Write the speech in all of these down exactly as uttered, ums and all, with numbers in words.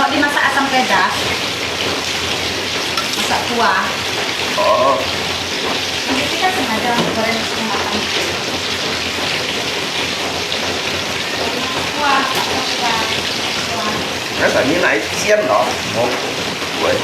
Dimasak asam pedas. Masak kuah. Oh. Nanti kita sengaja goreng setengah matang. Kuah, kuah, kuah. 該係你來煎咯，無，喂。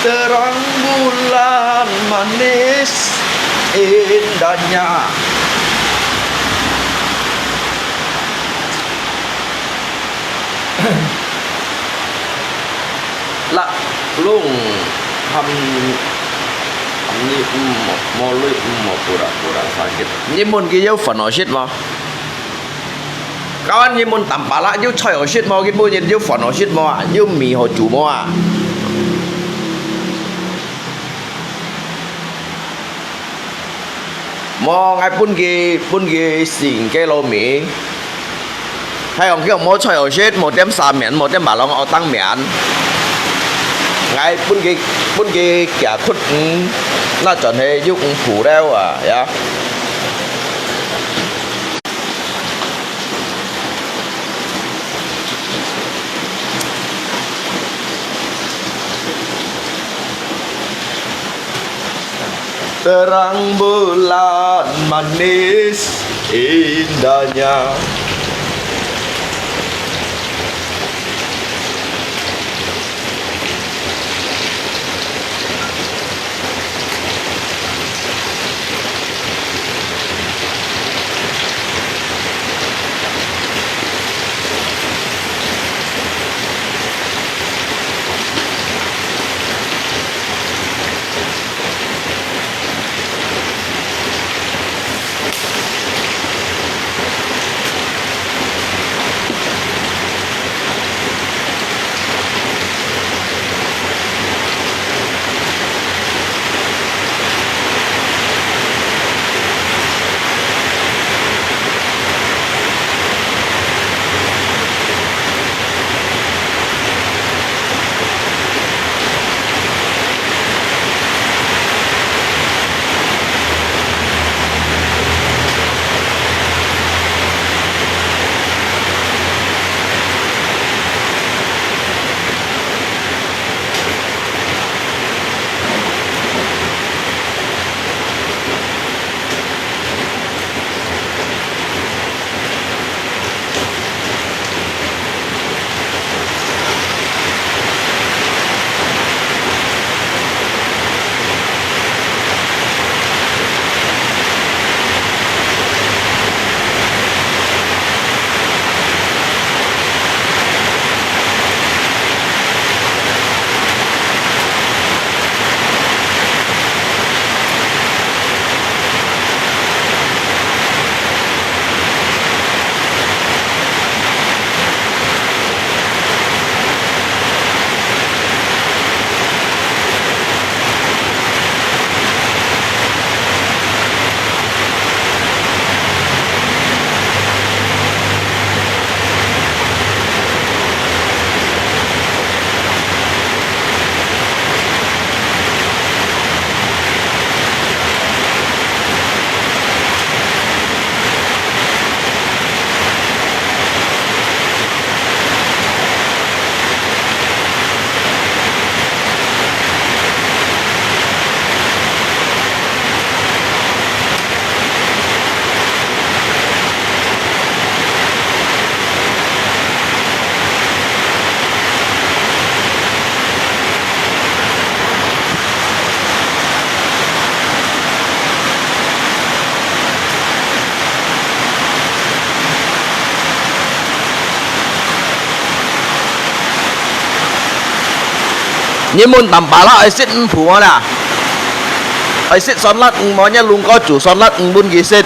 Terang bulan manis indahnya. 啦，攏含，含你毋無，無你毋無pura-pura sakit。你問佢有煩惱食無？Kawan，你問Tampalak有菜好食無？佢每日有飯好食無啊？有米好煮無啊？無，𠊎分佢，分佢食个滷味。 係講佢無菜好食，無點沙麵，無點白龍，愛當麵。𠊎分佢，分佢寄窟魚，那轉去又毋苦了啊，呀。 Terang bulan manis indahnya. 你問Tampalak愛食魚脯無啦？愛食酸辣魚無？你攏過煮酸辣魚分佢食。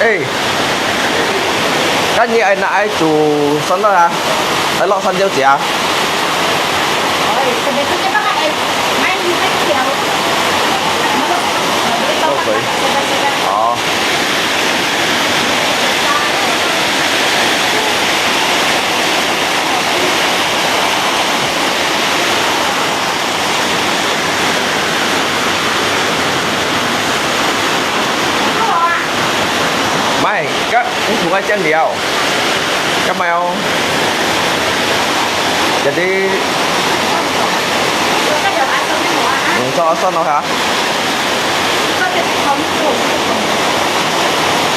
哎，該你愛拿來煮酸辣啊？愛落酸椒醬啊？都可以。好。 毋係，該魚脯愛煎了，該無哦？Jadi， Asan no ha?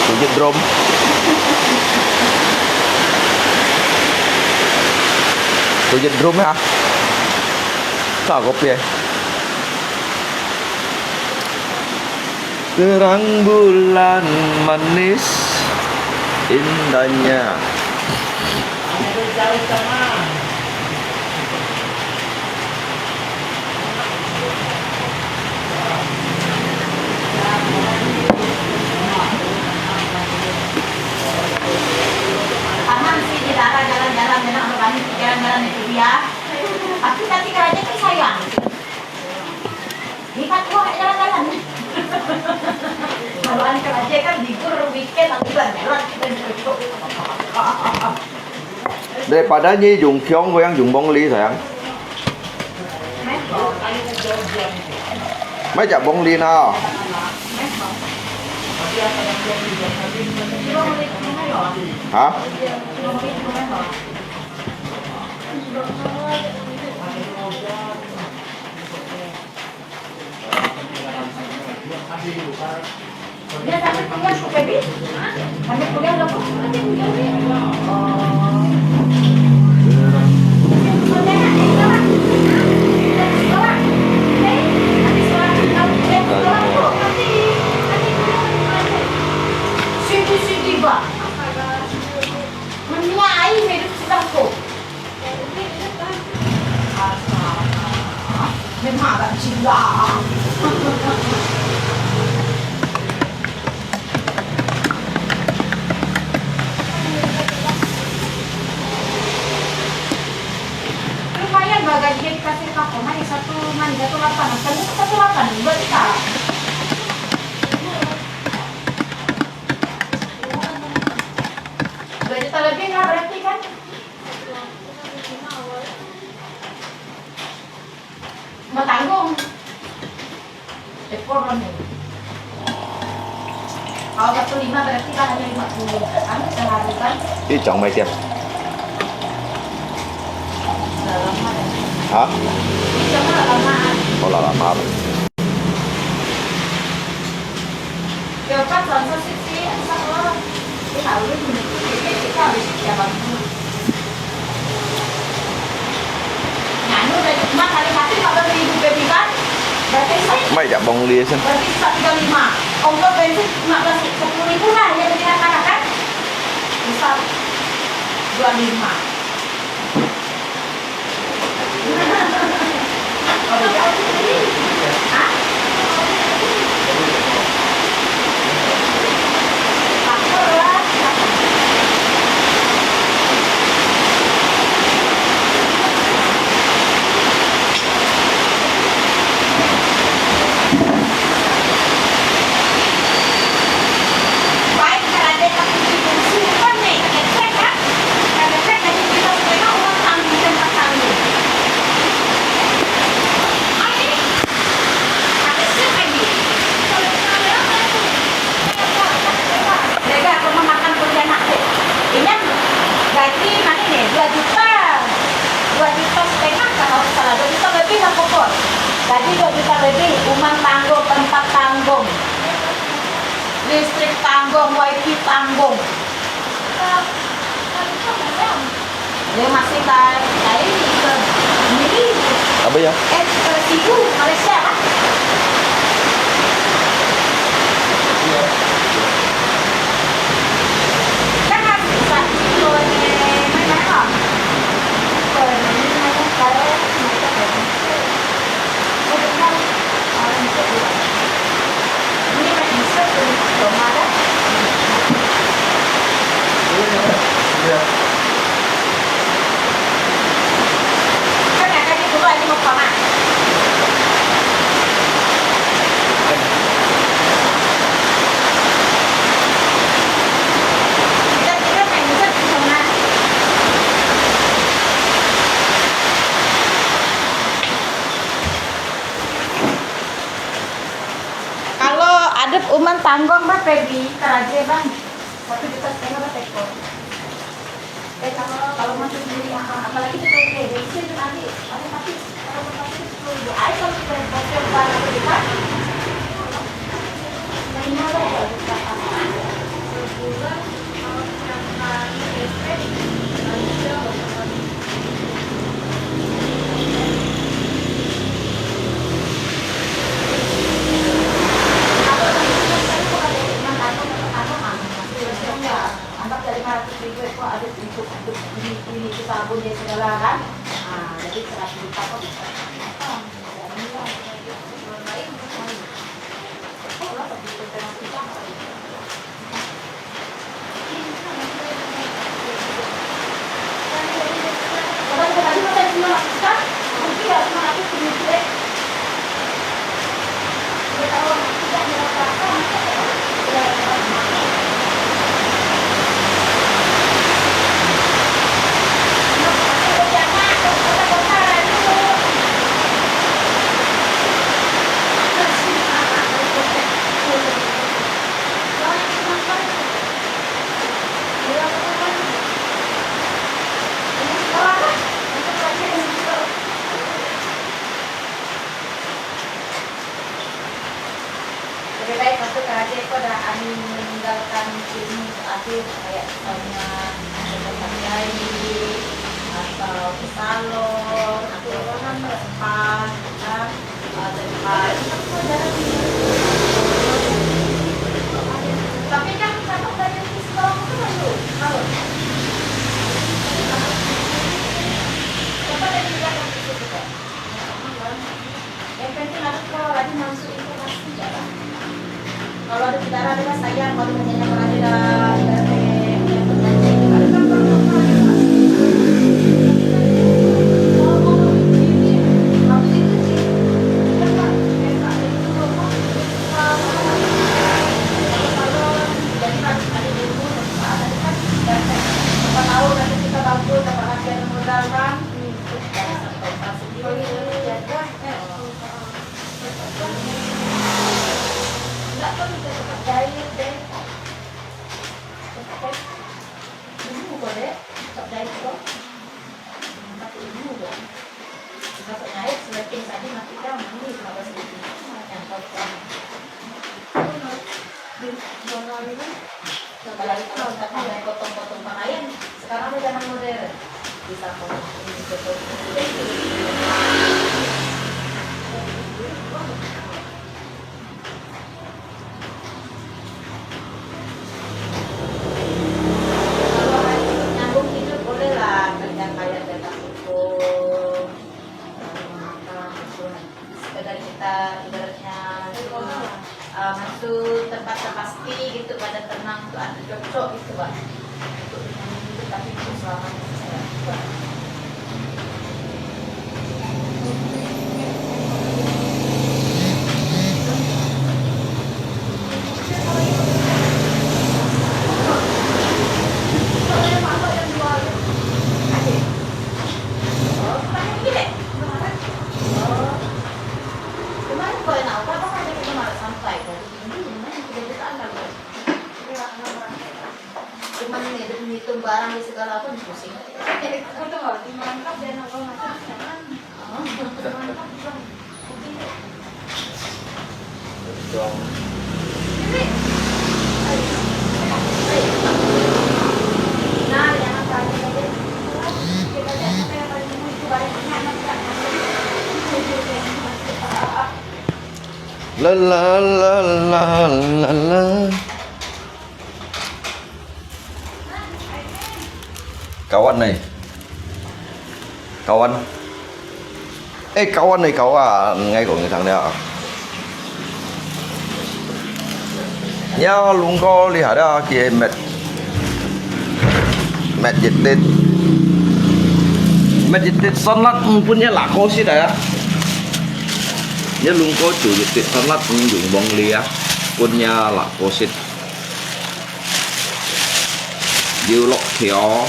Tuyệt drum. Tuyệt drum ha? Sao có pia? Terang bulan manis indahnya. Taman sih di daerah jalan-jalan, memang ada banyak jalan-jalan itu dia. Tapi tadi kerja kan sayang. Lihat gua kayak jalan-jalan. Kalau anak kerja kan libur weekend, aku jalan-jalan. Daripada nyi dùng khiông, kau yang dùng bông ly sayang. Mai chả bông ly nào. Hả? Dia sampai kuliah ke, Feby? Sampai kuliah dah kok? Sidi-sidi ba. Menyai hidup sedang kok. Memang agak gila. Lumayan ba gaji yang dikasih Kak Komar, satu, mana, satu lapan, satu, satu lapan, dua juta. Dua juta lebih lah berarti kan? Mau tanggung. Ekor kan. Kalau satu lima berarti kan hanya lima puluh. Anu sehari kan? Ini jam mai tiap. Dah lama dah. Hah? Ini jam dah lama. Oh, dah lama. Mai jak bông ly sen. Berarti sisa tiga lima. Ongkos bensin lima belas, sepuluh ribu lah, ya, berarti kan? Sisa dua lima. Lega aku memakan pengkhianat tu. Ingat, gaji mana ni? Dua juta. Dua juta setengah kalau tak salah. Dua juta lebih lah pokok. Gaji dua juta lebih, rumah tanggung, tempat tanggung. Listrik tanggung, wifi tanggung. Dia masih tak, tak ini ke, ini. Apa ya? Eh, ke situ, Malaysia, kan? Kan masih tak situ, eh, mana, mana? Ke, mana, mana, kalau, Kalau ada uman tanggung, bah, pergi kerja, bang. Satu juta setengah, bah, tekor. Eh, kalau, kalau masuk sendiri, ah, ah, apalagi kita kerja, itu nanti, apa, nanti, kalau masuk sepuluh ribu, air kalau kita bocor, bang. Lebih baik satu kali ko dah kami meninggalkan sini, akhir kayak misalnya ke tempat jahit atau ke salon atau ke tempat spa gitu kan. Ah, tempat. Tapi kan kalau banyak diskon itu kan, kalau. Coba dari dia kan itu juga. Yang penting aku kalau lagi masuk informasi ya. Kalau ada bicara dengan saya, kalau ada yang berada dalam, dalam, Kalau itu kita pakai potong-potong pakaian, sekarang udah zaman modern. Bisa potong ini, potong itu. Kalau hari itu nyambung tidur, bolehlah kerja kayak datang hukum. Sekedar kita ibaratnya, eh, masuk tempat yang pasti gitu, pada tenang tuh, ada cocok gitu, Pak. Untuk menyambung hidup, tapi itu selamanya saya. Cuman ini, ini hitung barang di segala pun pusing. Betul, mantap dan apa macam. Oh. Mantap juga. La la la la la la. Kawan ai. Kawan. Eh, kawan ai, kawan. Ngai kong ni thang dia. Nya lungko lihat dia, kia met. Met jetit. Met jetit sanlat, mm, punya lakosit ya. Nya lungko ju jetit sanlat, mm, yung bong lia. Punya lakosit. Yulok thiau.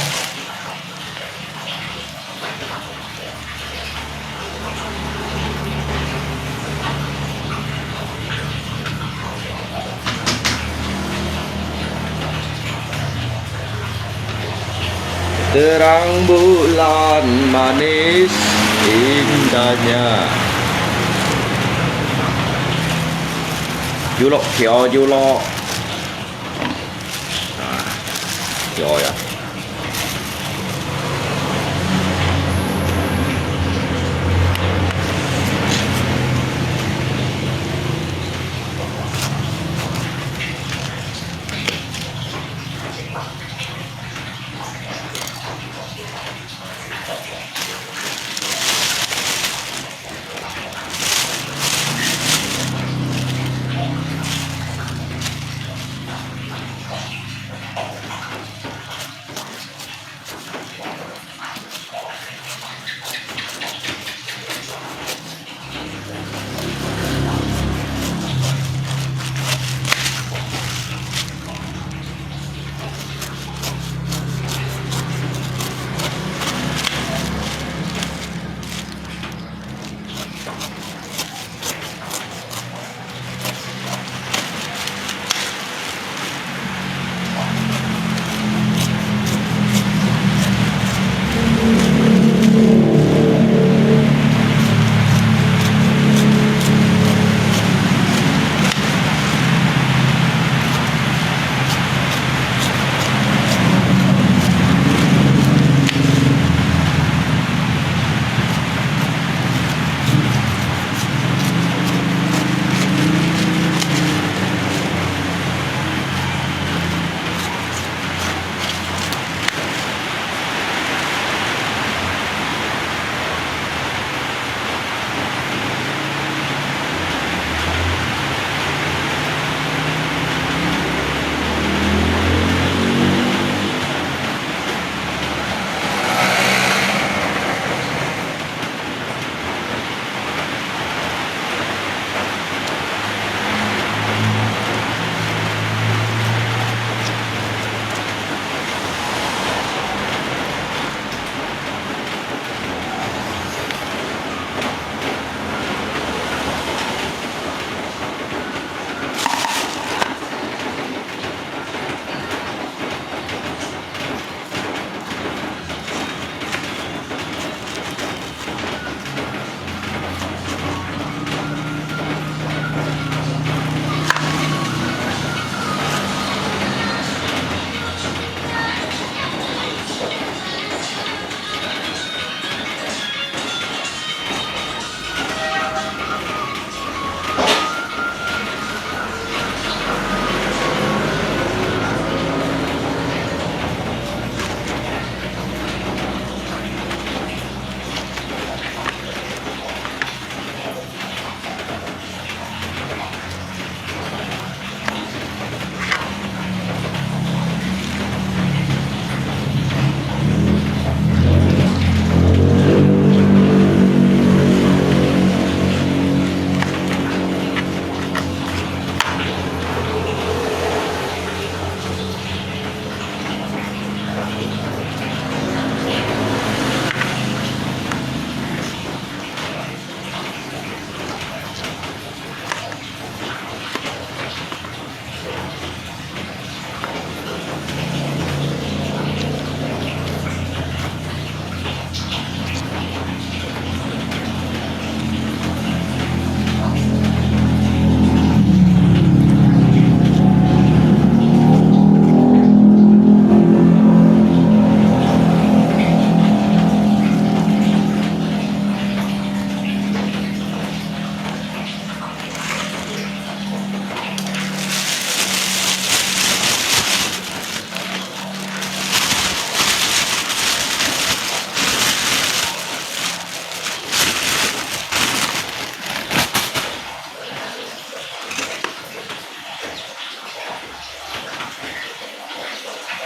Terang bulan manis indahnya. Yulok thiau, yulok. 啊，有呀。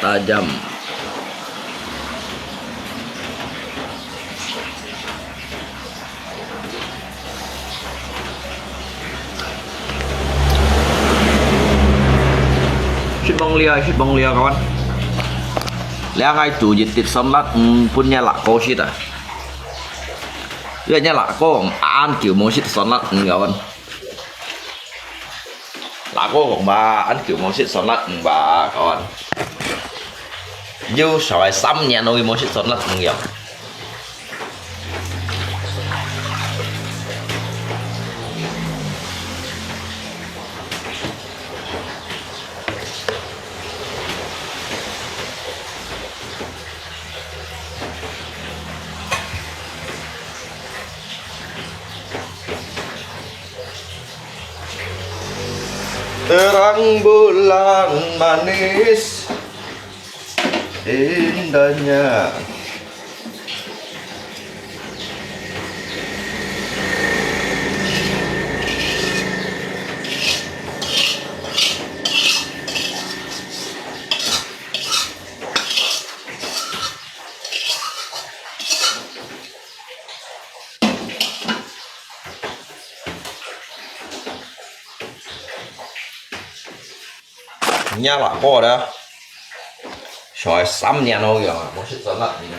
Ayam. Hit mong lia, hit mong lia kawan. Lia ngai tu jit tit son lat, mm, pun nya lak ko sit ah. Lia nya lak ko an kiu mong sit son lat, mm, kawan. Lak ko kong ba, an kiu mong sit son lat, mm, ba, kawan. Yu soi sam nian oi mong sit son lat, mm, ya. Nya lak ko da. Soi sam nian oi ya, mong sit son lat ni.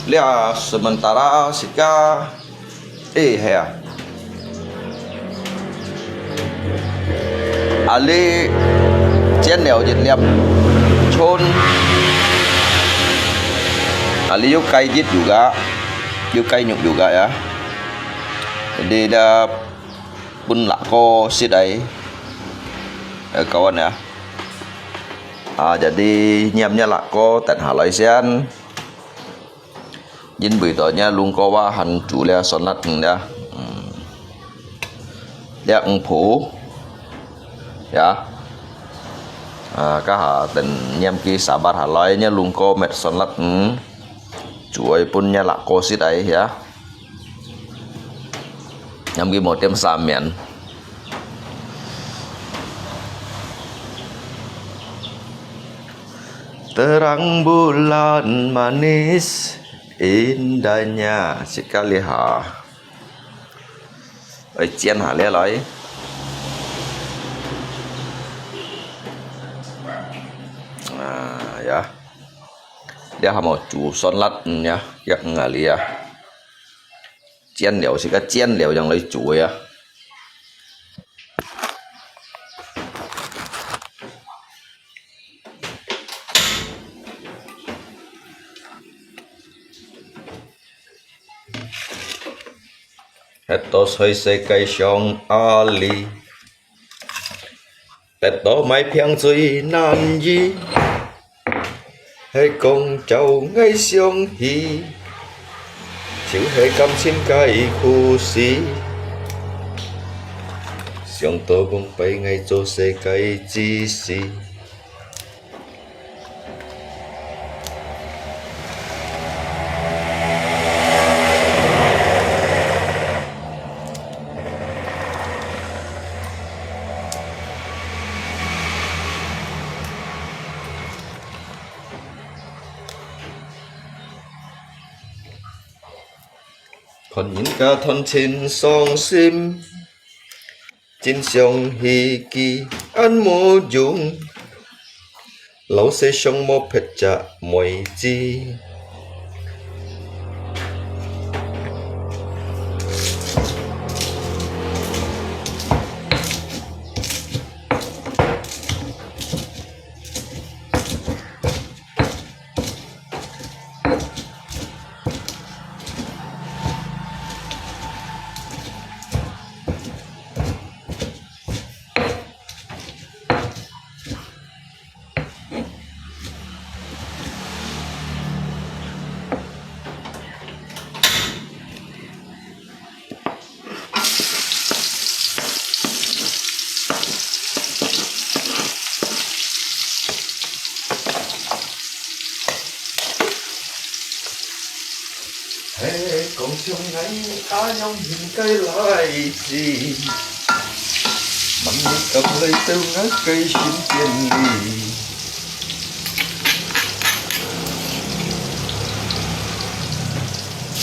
Lia sementara sika Eh, hai ah. Ali煎了一粒蔥。Ali有雞翼有个，有雞肉有个呀。Jadi dah pun lak ko sit ai. Eh, kawan ya. Ah, jadi nyiam-nyiam lak ko, tan halai sian. 因為到這龍哥話還煮了酸辣魚了，嗯，了魚脯，ya，啊，這下等拈佢sabar下來，這龍哥搣酸辣魚，煮愛分這辣哥食來，ya，拈佢無點三面。 Terang bulan manis indahnya sekali ha. Ơi, chiên hả lẽ lối. À, ya. Lẽ hả màu chủ son lát nha, yak ngà lìa. Chiên liao xí cái chiên liao yang lấy chủ ya. 歇到在世界上啊哩，得到麼个病最難醫，係講照𠊎想起，就係感情个故事。想到往擺𠊎做世界之時， 看人家賺錢傷心， 真想起佢恁無用，老細想無別隻妹子。 嘿，講像𠊎恁樣形个倈子，麼人敢來到𠊎个身邊哩？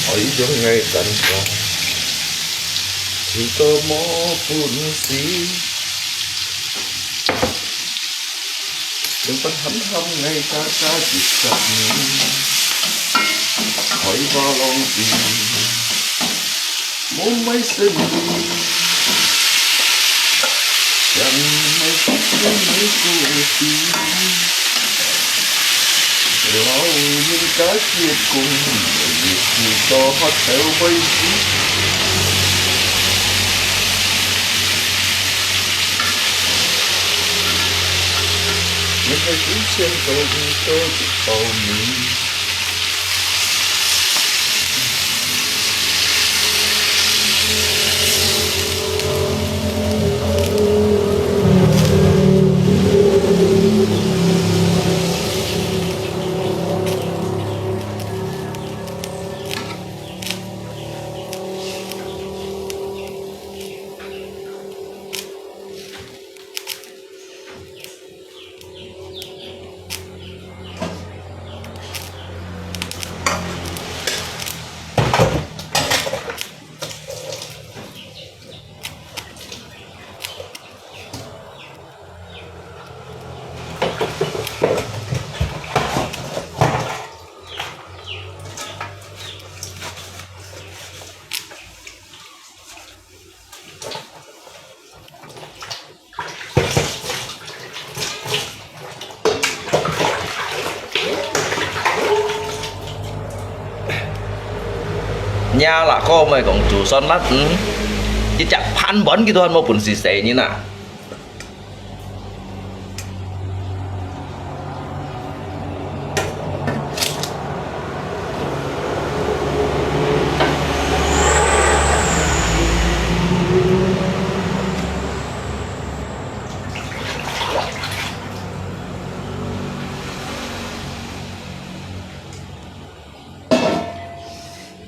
愛用𠊎單單，佢都無本事。用飯喊喊𠊎加加一十年，開花浪子，無買生理。 像愛失去你故事，老人家結婚，日子到發到尾時，你係最先到你到一包米。 若啦，哥毋係講就算啦，嗯，一隻飯碗佢都還無本事洗呢呐。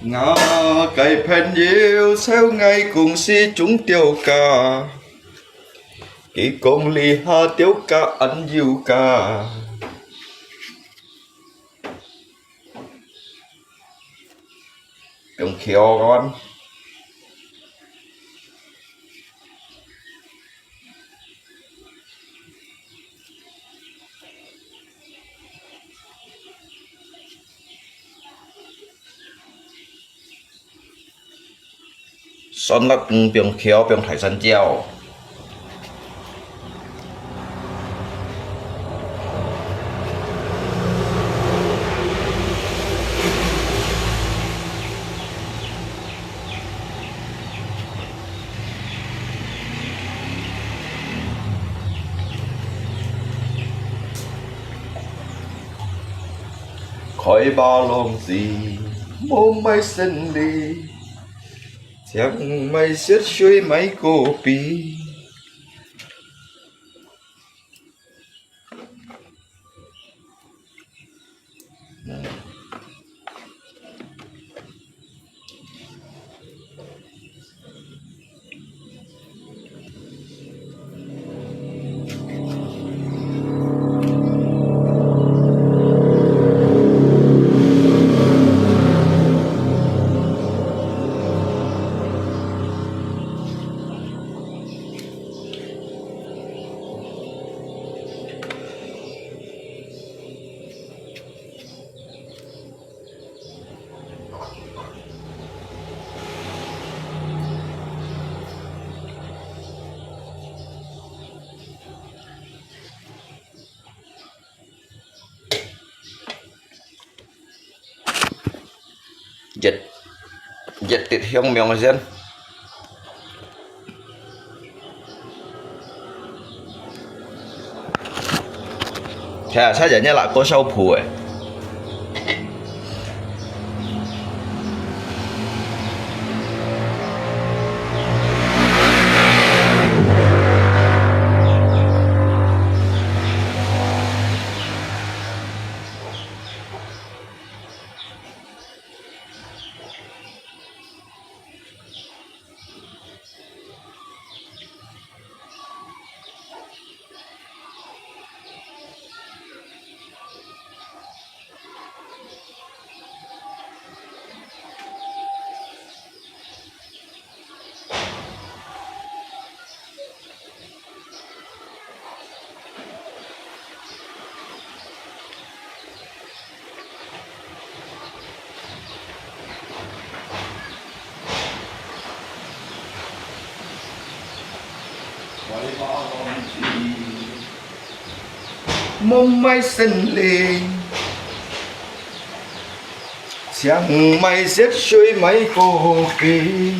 𠊎个朋友在𠊎公司種吊架，佢講這下吊架恁有價。 用橋个。酸辣湯放芎，放大山椒。開吧浪子，莫賣身離，請賣血水買果皮。 一，一滴香苗先。看，才人家拿个小铺诶。 莫賣身離，請賣血水買果皮。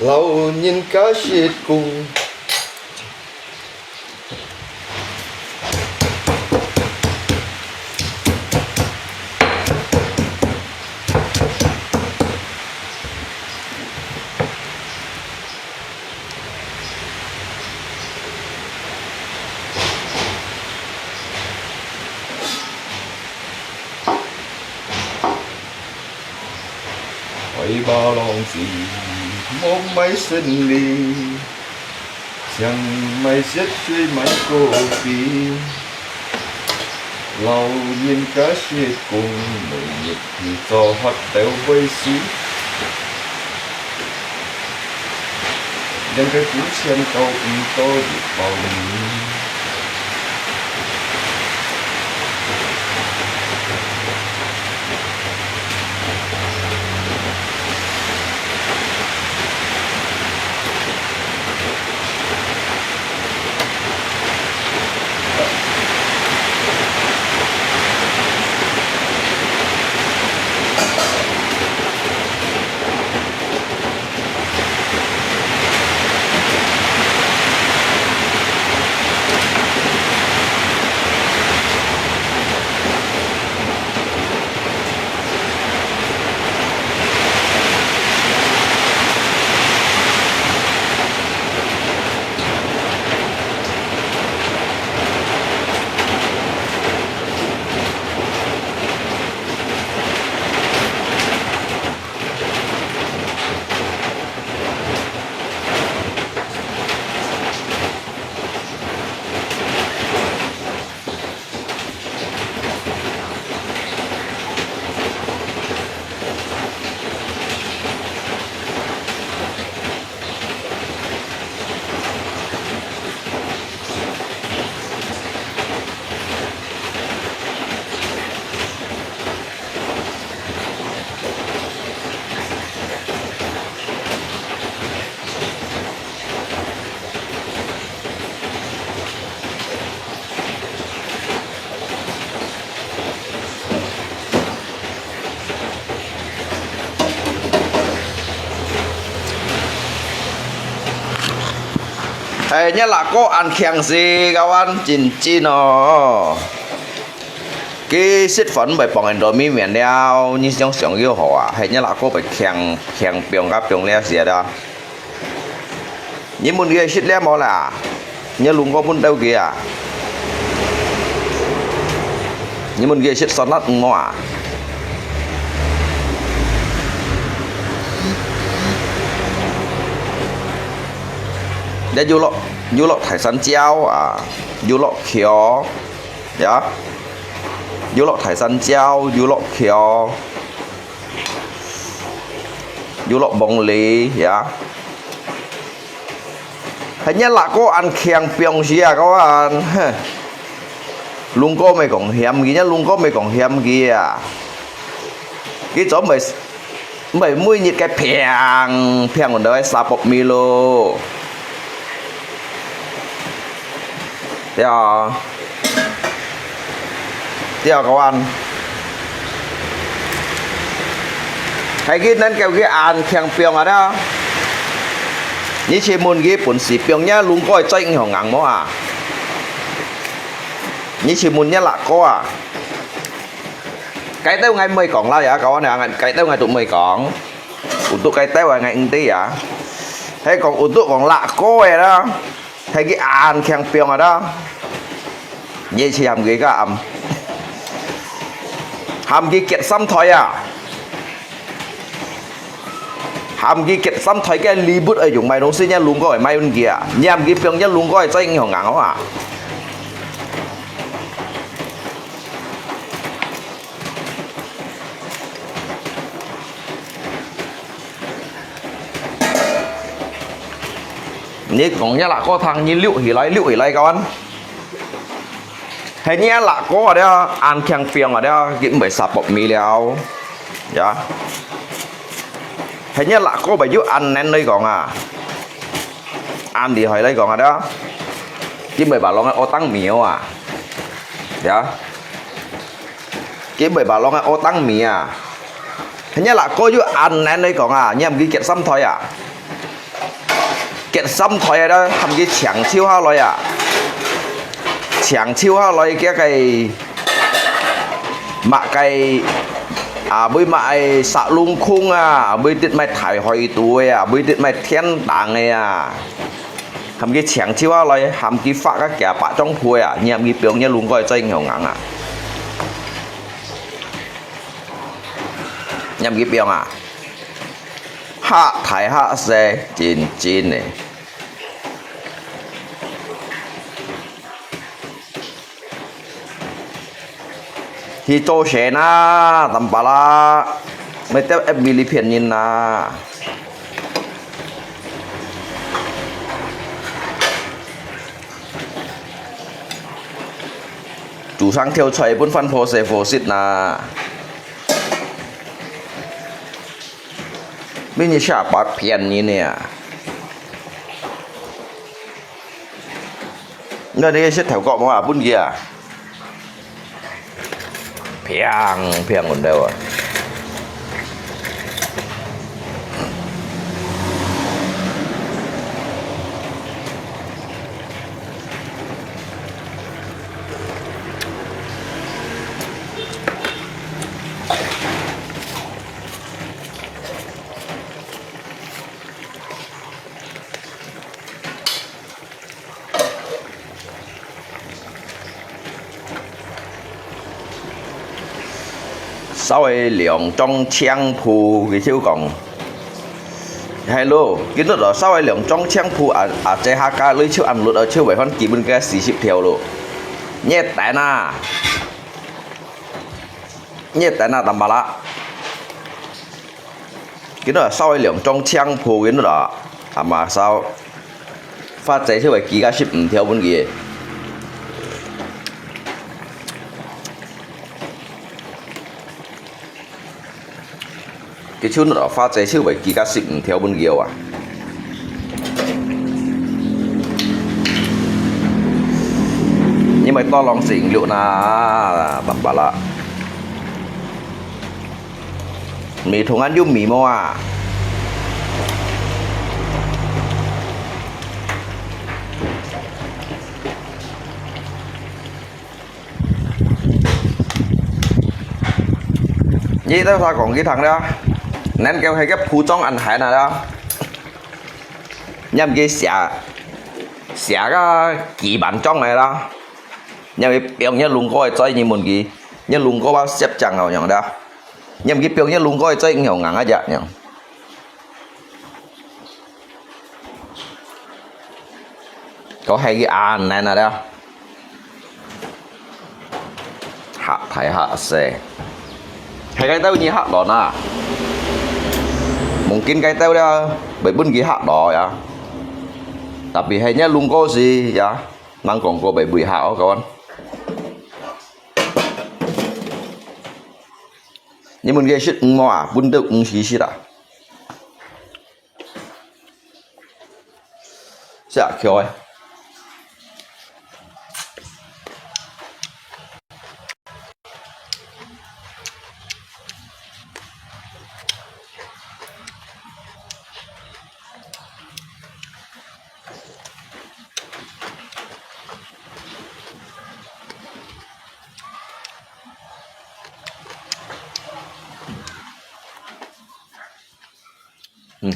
老人家食苦。 開吧浪子，莫賣身離，請賣血水買果皮。老人家食苦，每日去做發兜會死。連个古錢都毋多一包米。 哎，若lagu恁慶事，kawan，真真哦。佢食飯毋會傍人到面面了，你想想又好啊，係你阿哥會強強放啊放了事了。你問佢食了無啦？你攏過問到佢啊？你問佢食酸辣魚無啊？你又落又落大山椒啊，又落橋。 呀，又落大山椒，又落橋，又落鳳梨呀。係你阿哥恁強放事啊，各位，哼。攏過毋會講嫌佢，你攏過毋會講嫌佢啊。佢做毋係 毋係每日个平平運到个沙薄米咯。對啊。對啊，各位。係佢能夠佢恁強放啊啦。你去問佢本事放，你攏過會再影響硬無啊？你去問你阿哥啊。 該兜𠊎毋會講啦，呀，各位啊，該兜𠊎都毋會講。Untuk該兜啊，𠊎毋知啊。係講untuk講辣哥个啦，係佢恁強放啊啦。你去喊佢个暗，喊佢結三代啊。 喊佢結三代个禮物愛用買東西，你攏過會買分佢啊？你喊佢放，你攏過會再影響硬好啊？你講你阿哥聽，你溜起來，溜起來，各位。 係你阿哥个，恁強放个，佢毋會沙薄米了，呀。係你阿哥會有恁能來講啊，恁厲害來講啊，佢毋會把攏个學當苗啊，呀。佢毋會把攏个學當米啊。係你阿哥有恁能來講啊，你喊佢結三代啊？ 結三代啊，喊佢搶手下來啊！搶手下來，佢个麼个啊，會麼个殺龍空啊，會得麼个大海肚个啊，會得麼个天頂个啊，喊佢搶手下來，喊佢發个幾百張鋪啊，你喊佢放，你攏過會再影響硬啊！你喊佢放啊！ 客大客細，真真个。去做事啦，Tampalak，毋係在F B裡騙人啦。 煮生跳菜分番婆婿婆媳啦。你這下把騙人个啊！你這个石頭角無啊，分佢啊！ 砰砰恁樣啊！燒个兩張青布，佢就講，係咯，今日就燒个兩張青布，啊啊，這下家裡就恁亂，就違反基本个四十條咯。你等啊，你等啊，Tampalak。 今日燒个兩張青布，今日啊，阿媽燒，發仔就會寄个十五條分佢。佢就拿發仔就會寄个十五條分佢啊！你莫多浪費了啦，Tampalak。 你同俺有眉毛啊？你兜儕講佢聽了，恁个係个普通恁閒啊啦。你毋記寫，寫个幾萬張个啦。你毋記放你龍哥个嘴，你問佢，你龍哥話攝像好樣啦。你毋記放你龍哥个嘴，你好硬啊隻樣。 ก็ให้กี่อันนั่นนะเด้อ หักไทยหักเซ ให้ไก่เต้านี่หักหรอนะ mungkin ไก่เต้าเนี่ยไปบุญกี่หักหรออ่ะ tapi ให้เนี่ยลุงก็สิอ่ะ นั่งกองก็ไปบุยหักเอาก่อน นี่มันก็ชิดงออ่ะ บุญเดือกงสีชิดอ่ะ 食巧个。嗯。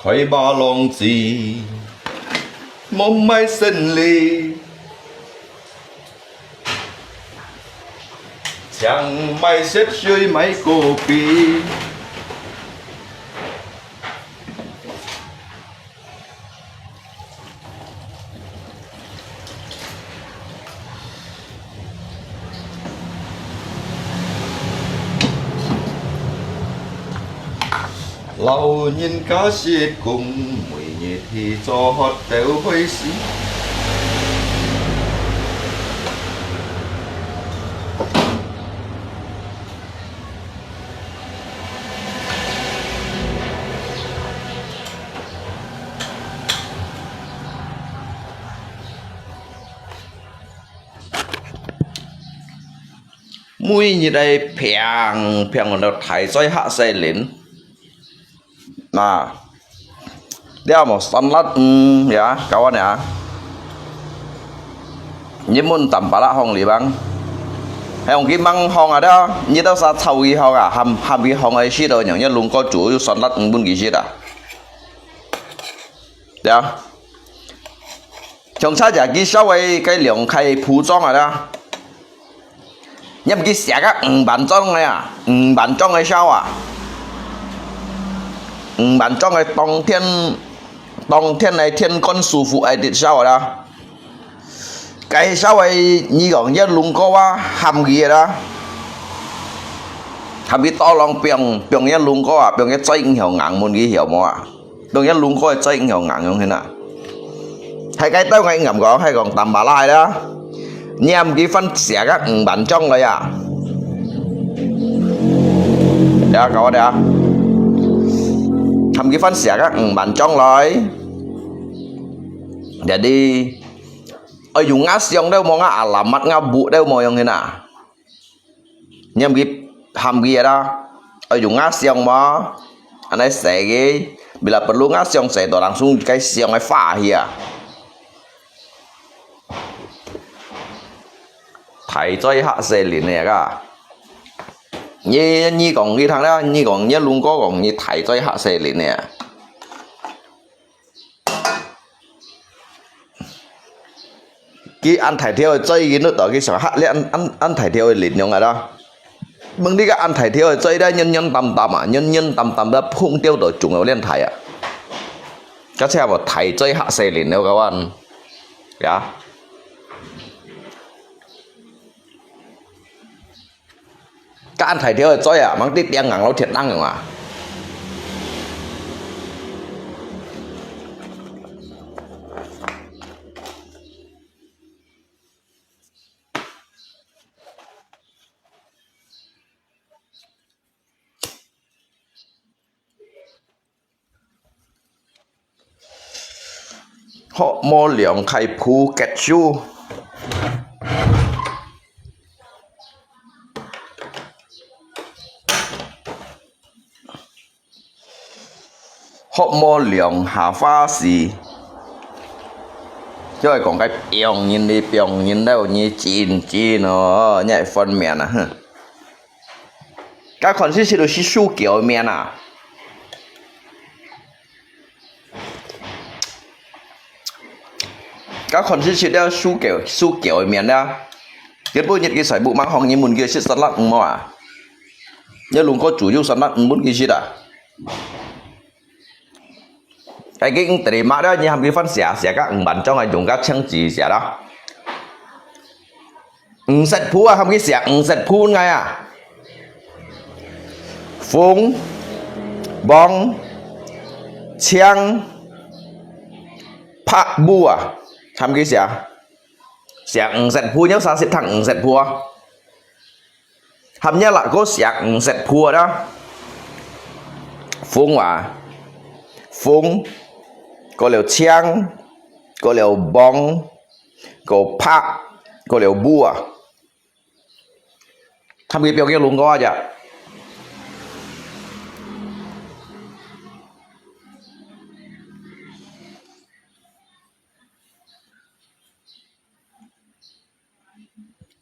開馬浪子，無賣生理，淨賣色水賣果皮。 老人家食工，每日去做活鬥會死。 每日个平平个大嘴客細人，那，了無酸辣魚呀，搞完呀。日本淡白辣放裡幫，還用佢mang放啊，了，你到啥炒佢放啊，鹹鹹佢放个時候，用一龍哥煮酸辣魚分佢食啊。 對啊。像差隻佢燒个該兩塊鋪裝啊啦，你毋記寫个五萬張个啊，五萬張个燒啊，五萬張个當天，當天个天官師傅愛得燒啊啦。 介紹个你講，這龍哥啊，喊佢啦。喊佢多浪放，放這龍哥啊，放佢嘴硬硬問佢曉無啊？放這龍哥个嘴硬硬用去哪？係該兜个硬講，係講淡白拉啦。你喊佢翻寫个五萬張來啊？呀，搞我哋啊！喊佢翻寫个五萬張來。Jadi, 愛用吾相了無，吾alamat、吾屋了無樣去哪？你喊佢，喊佢啦，愛用吾相無？恁樣寫个，bila perlu吾相寫到，langsung該相个發去啊。大嘴客細人个啊！你，你講佢聽啦，你講，你龍哥講，你大嘴客細人个啊！ 佢恁大條个嘴，佢都到佢想嚇，你恁，恁，恁大條个力量啊啦。問你个恁大條个嘴咧，軟軟淡淡啊，軟軟淡淡个碰到就中了，恁大啊。而且無大嘴嚇細人了，个話，呀。該恁大條个嘴啊，吂得釘硬摎鐵釘用啊！ 學無兩開鋪結束。學無兩下花時，就係講該放人哩，放人了，你真真哦，你還分面啊，哼！該看是識到係輸繳个面啊！ 該看是識了輸繳，輸繳个面了。今晡日个細目吂學日文个識沙拉魚無啊？你攏過煮有沙拉魚分佢食啊？該个魚得哩嘛了，你喊佢飯食，食个魚滿種个用个青椒食啦。 五色譜啊，喊佢寫五色譜𠊎啊。紅、黃、青、白、烏啊，喊佢寫。寫五色譜，有啥識讀五色譜啊？喊你啦，過寫五色譜啊啦。紅啊，紅，過了青，過了黃， 過白，過了烏啊。喊佢表演龍哥啊，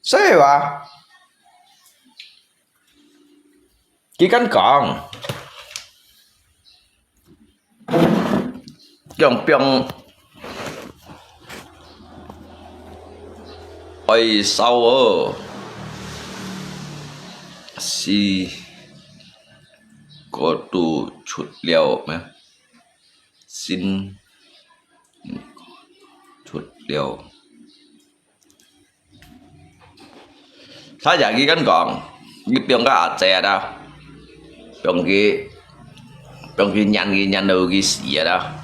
所以話，佢敢講， 用放哀愁哦，是，過度出了咩？心，出了。 他也佢敢講，佢放个阿姐啊，放佢，放佢撿佢撿到佢死啊！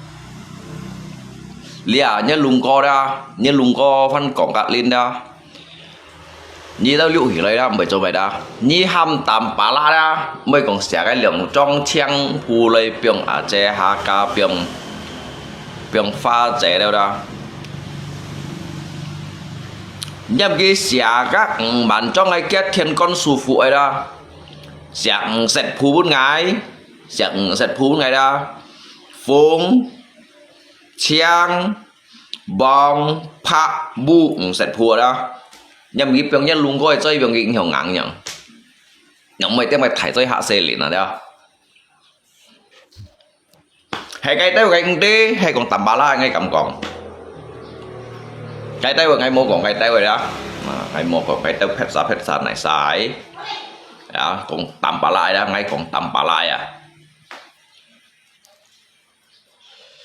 你啊，你攏過啦，你攏過番講甲恁啦，你都溜起來啦，毋會做咩啦。你喊淡巴拉啦，毋會講寫个兩張青布來放阿姐下家放，放花姐了啦。 念佢寫个五萬張个吉天官舒服个啦，寫五色譜分𠊎，寫五色譜分𠊎啦，紅、青、黃、白、烏五色譜啦。念佢放一弄過，再放佢影響硬樣，又毋會點个大嘴嚇死人啊，對吧？ 係該兜个毋對，係講淡巴拉，𠊎敢講。該兜个𠊎無講該兜个啦，啊，𠊎無講該兜撇沙撇沙泥沙，啊，講淡巴拉啦，𠊎講淡巴拉啊。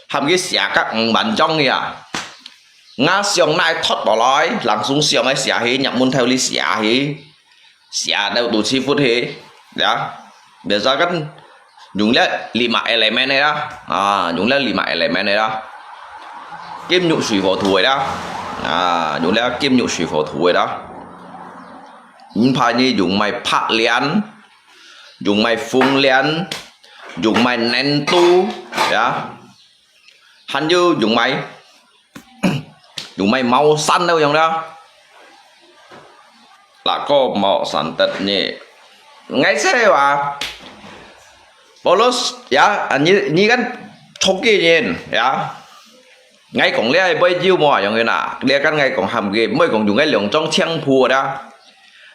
喊佢寫个五萬張呀，𠊎想哪會脱落來，langsung想个寫去，入門頭哩寫去。 寫到肚屎窟去，ya。Biasa kan用了lima elemen个啦，啊，用了lima elemen个啦。金木水火土个啦，啊，用了金木水火土个啦。毋怕你用麼个白蓮，用麼个紅蓮，用麼个nentu，ya。 還有用麼个，用麼个茅山都用了。那個茅山的呢，𠊎係話，Paulus，ya，啊，你，你看初級人，ya。𠊎講這係背後無用个啦，這跟𠊎講喊佢，毋好講用个兩種青布啦。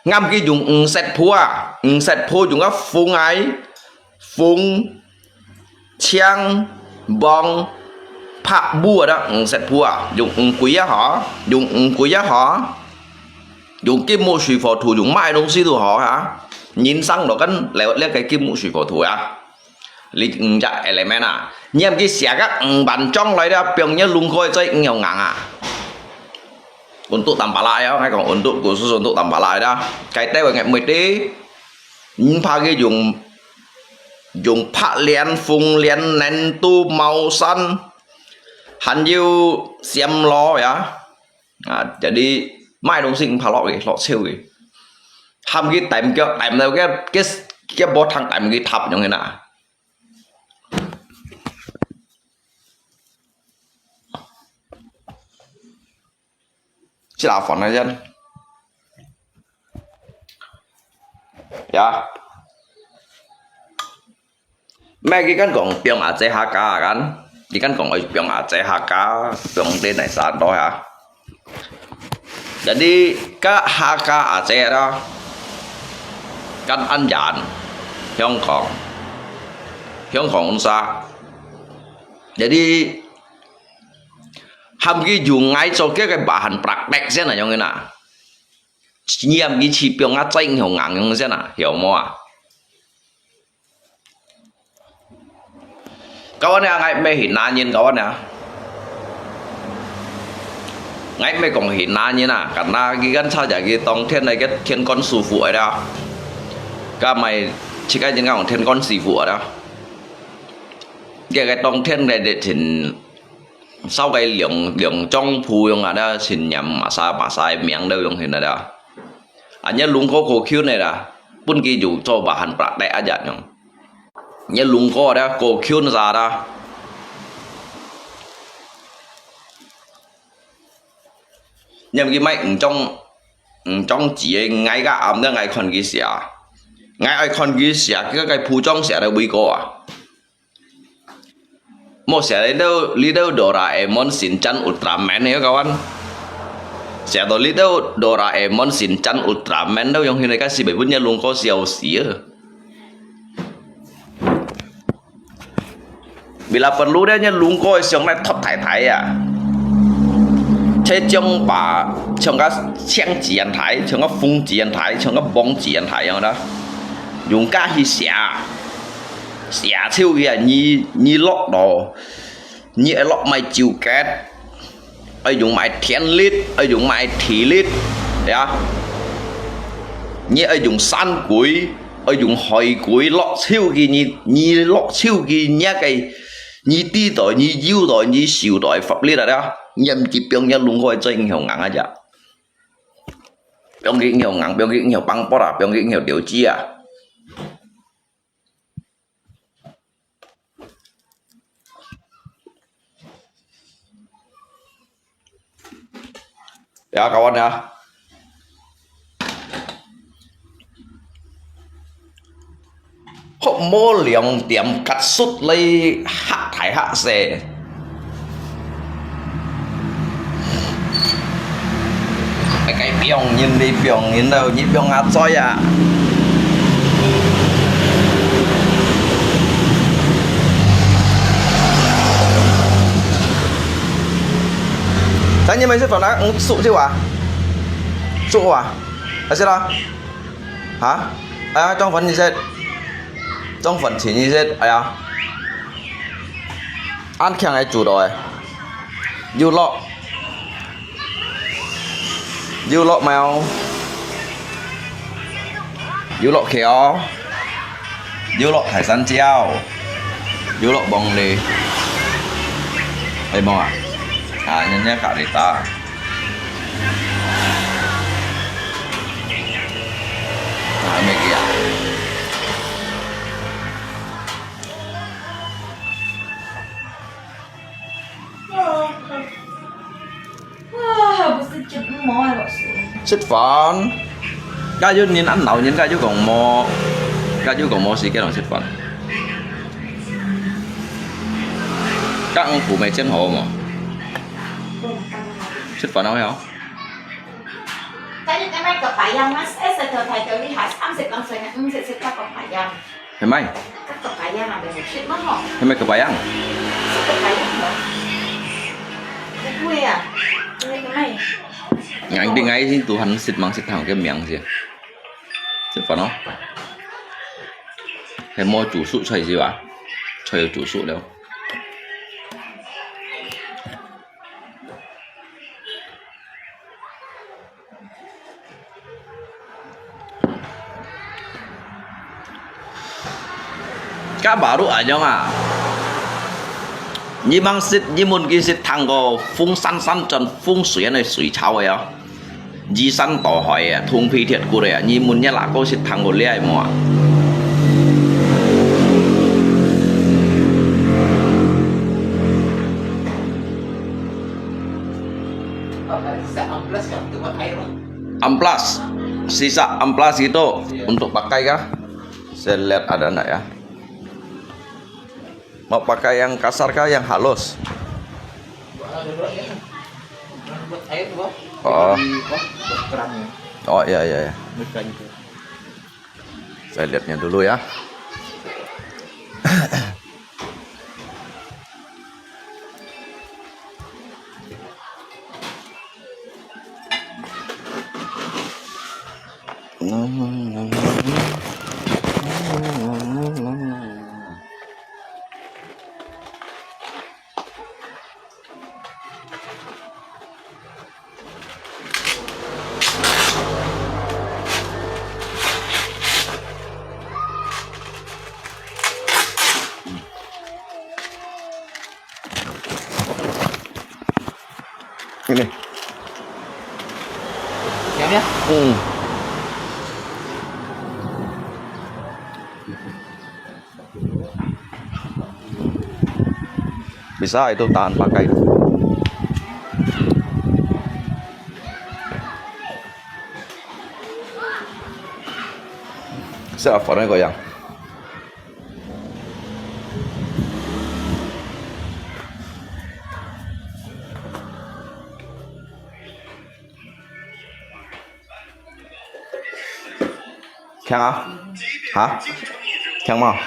喊佢用五色布啊，五色布用个紅个，紅， 青、黃、白布啊，五色布啊，用五季啊吼，用五季啊吼，用金木水火土，用麼个東西都好哈。人生就跟了這个金木水火土啊，這五隻element啊，你毋去寫个五萬張來了，放你弄開再硬啊。Untuk tampalak ya，𠊎講untuk，khusus untuk tampalak ya。該兜个𠊎毋會知。毋怕佢用，用白蓮、紅蓮、寧都、茅山，還有仙螺呀。啊，jadi買東西毋怕落去，落手去。喊佢踮腳，踮到佢，佢，佢無通踮佢塔樣个啦。 Sila fun aja. Ya. Meh佢kan講放阿姐客家kan.佢kan講愛放阿姐客家，放在哪啥多呀？Jadi，該客家阿姐啦，kan安然，香港，香港啥？Jadi，喊佢用𠊎做佢个bahan praktek先啊，樣个啦。你喊佢去放啊，真有硬用先啊，曉無啊？Kawan啊，𠊎毋係Hina人，kawan啊。𠊎毋係講Hina人啊，karena佢kan查一下佢當天个天官師傅个啦。該毋係自家人講天官師傅个啦。佢个當天个真 燒个兩，兩張符樣啊，那神念masa，masa个名都用現在啦。啊，你龍哥過去呢啦，分佢有做bahan praktek aja樣。你龍哥咧過去啥啦？你毋去買五張，五張紙个，𠊎个暗咧，𠊎看佢寫，𠊎愛看佢寫，佢个符章寫到尾个啊。 莫寫到這兜Doraemon、Shinchan、Ultraman呢，kawan。寫到這兜Doraemon、Shinchan、Ultraman都用現在个時代分人龍哥笑死啊！Bila perlu咧，人龍哥个相來托大大啊！這張吧，像个青紙恁大，像个紅紙恁大，像个黃紙恁大樣啦，用家去寫。 寫手个啊，你，你落咯，你愛落麼个咒結，愛用麼个天力，愛用麼个地力，呀？你愛用山鬼，愛用海鬼落手个，你，你落手个，你个，你知道，你有道，你受道个法力啦，呀？你毋知放你龍哥个真雄硬啊，呀？放佢雄硬，放佢雄磅礴啊，放佢雄了之啊！ Ya，kawan ya。學無兩點結束咧，嚇大嚇細。 該放人，你放人了，你放阿嘴啊！等你們食飯啊，嗯，熟就啊，熟啊，還是啦？啊？哎呀，裝飯你食，裝飯錢你食，哎呀。 恁強个煮到个，又落，又落貓，又落橋，又落大山椒，又落黃梨，係無啊？啊，人家隔離打。啊，咩个啊？ 啊，不是，就，嗯，無啊，老師。食飯，該有人恁老人，該有講無，該有講無時間同食飯。該五步未整好無？食飯了未啊？該你該買個白羊啊，哎，食到太多，你還暗食當睡，嗯，食，食該個白羊。 係咪？係咪個白羊？𠊎定𠊎已經都還食吂食糖个名先。食飯咯。係無煮熟菜是吧？菜有煮熟了。Ka baru anyong ah. Ni mang sit, ni mun ki sit thang ko fung san san chon fung sui anai sui chau ya. Di san to hoi ya, thung pi thiat ku ya. Ni mun nya la ko sit thang ko liai mo ah. Amplas, sisa amplas gitu untuk pakai kah? Saya lihat ada ndak ya. Mau pakai yang kasar kah, yang halus? Oh. Oh, iya, iya, iya. Saya lihatnya dulu ya. Ini. Siap ya? Hmm. Bisa itu tahan pakai. Siapa nih goyang? Khiang ah? Hah? Khiang mah?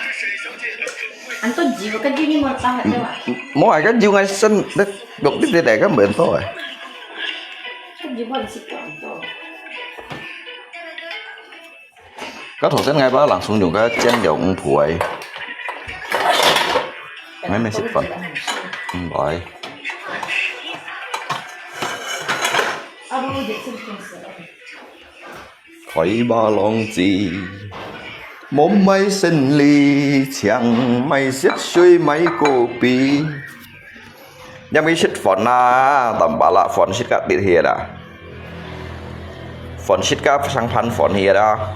Anto jiu kan jiu ni mo tahat tu ah. Mo ai kan jiu ngai sen dek dok di dek kan bento ai. Kan jiu mo di situ anto. Ka thok sen ngai ba langsung yung ka jen yung pui. Ngai me sit fun. Bye. Abu dia sen. 開馬浪子，無買生理，淨買色水買果皮。因為食飯啊，淡薄啦，飯食甲跌去啦。飯食甲上盤飯去啦。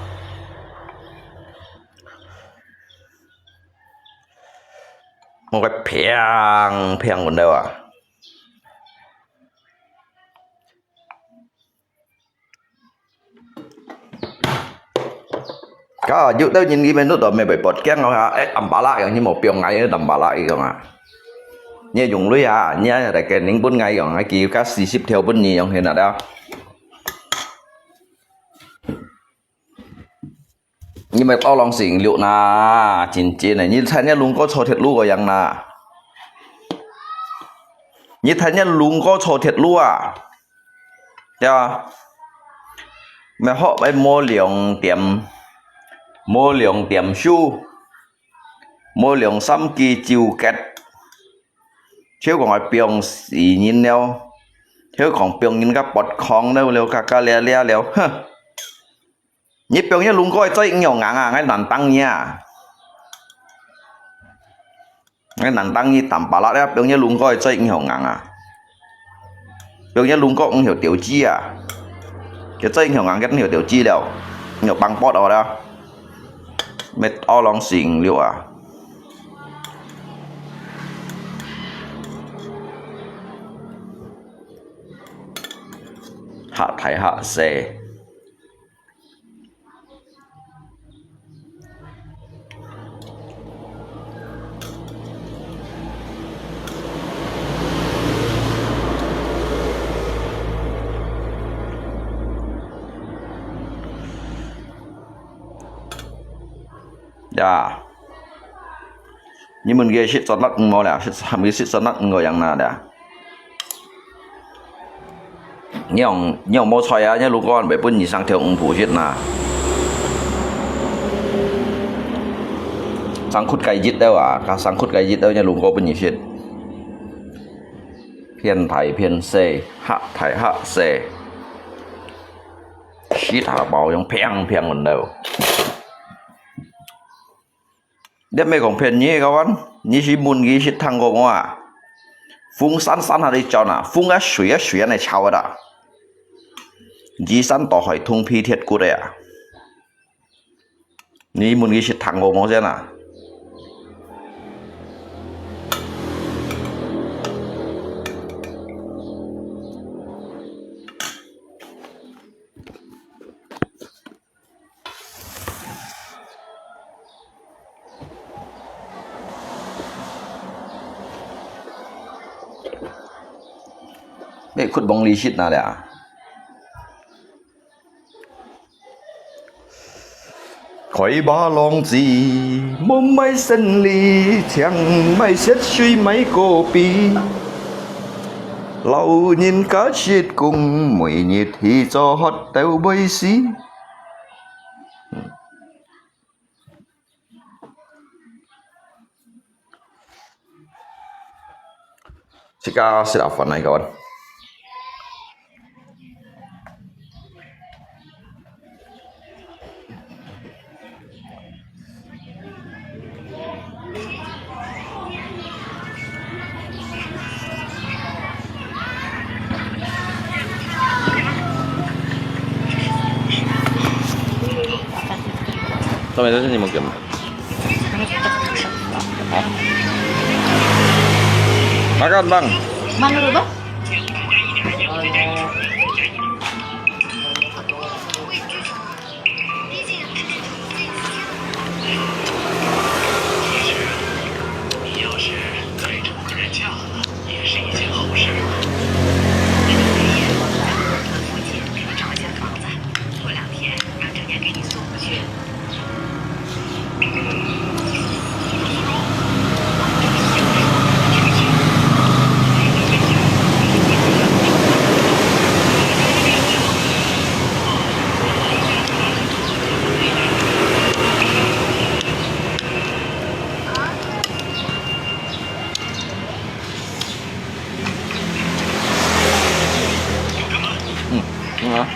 我个平平運到啊！ Ka yuk tau nyin ki menut do me bai pot kiang ko ha, eh, ampala yang nyi mo piong ngai, eh, ampala i kong ha. Nyi yung lui ha, nyi ada ke ning pun ngai kong, ki ka sisip theo pun nyi yung hin ada. Nyi mai tao long sing liu na, chin chin ne, nyi than nyi lung ko cho thiet lu ko yang na. Nyi than nyi lung ko cho thiet lu a. Ya. Mẹ họ phải mua lượng tiệm, mua lượng tiệm su, mua lượng sắm kỳ chiều kết. Thiếu còn ai piong xì nhìn nèo. Thiếu còn piong nhìn các bọt con nèo lèo các cá lia lia lèo. Hơ. Nyi piong nyi lung koi choi ngi hong ngang a, ngai nan tang nyi a. Ngai nan tang nyi tam pa la ya, piong nyi lung koi choi ngi hong ngang a. Piong nyi lung koi ngi hong tiểu chi a. Ke choi ngi hong ngang ke ngi hong tiểu chi liao. Ngi hong bang pot o da. Met o long sing liu a. Hak thai hak se. Ya. Nyi mun ge sit chot lat mo le, sit ham ge sit chot lat ngo yang na le. Nyong, nyong mo choi a, nyong lu kon be pun nyi sang theo ung pu sit na. Sang khut kai jit deu a, ka sang khut kai jit deu nyong lu ko pun nyi sit. Phiên Thái phiên Sê, hak Thái hak Sê. Sit ha bao yong phiang phiang mun deu. 你毋係講騙人个，你去問佢識聽過無啊？風扇扇下你轉啊，風啊水啊水啊你吵个啦。移山倒海，銅皮鐵骨个啊！你問佢識聽過無先啊？ 你ขุ望利息哪了啊？開吧，浪子，莫賣身離，請買雪水買果皮。老人家食工，每日去做乞討會死。 自家食下飯來个。 上面都是你们给吗？Makan, Bang. Mana tu, Bang? 嗯，嗯啊。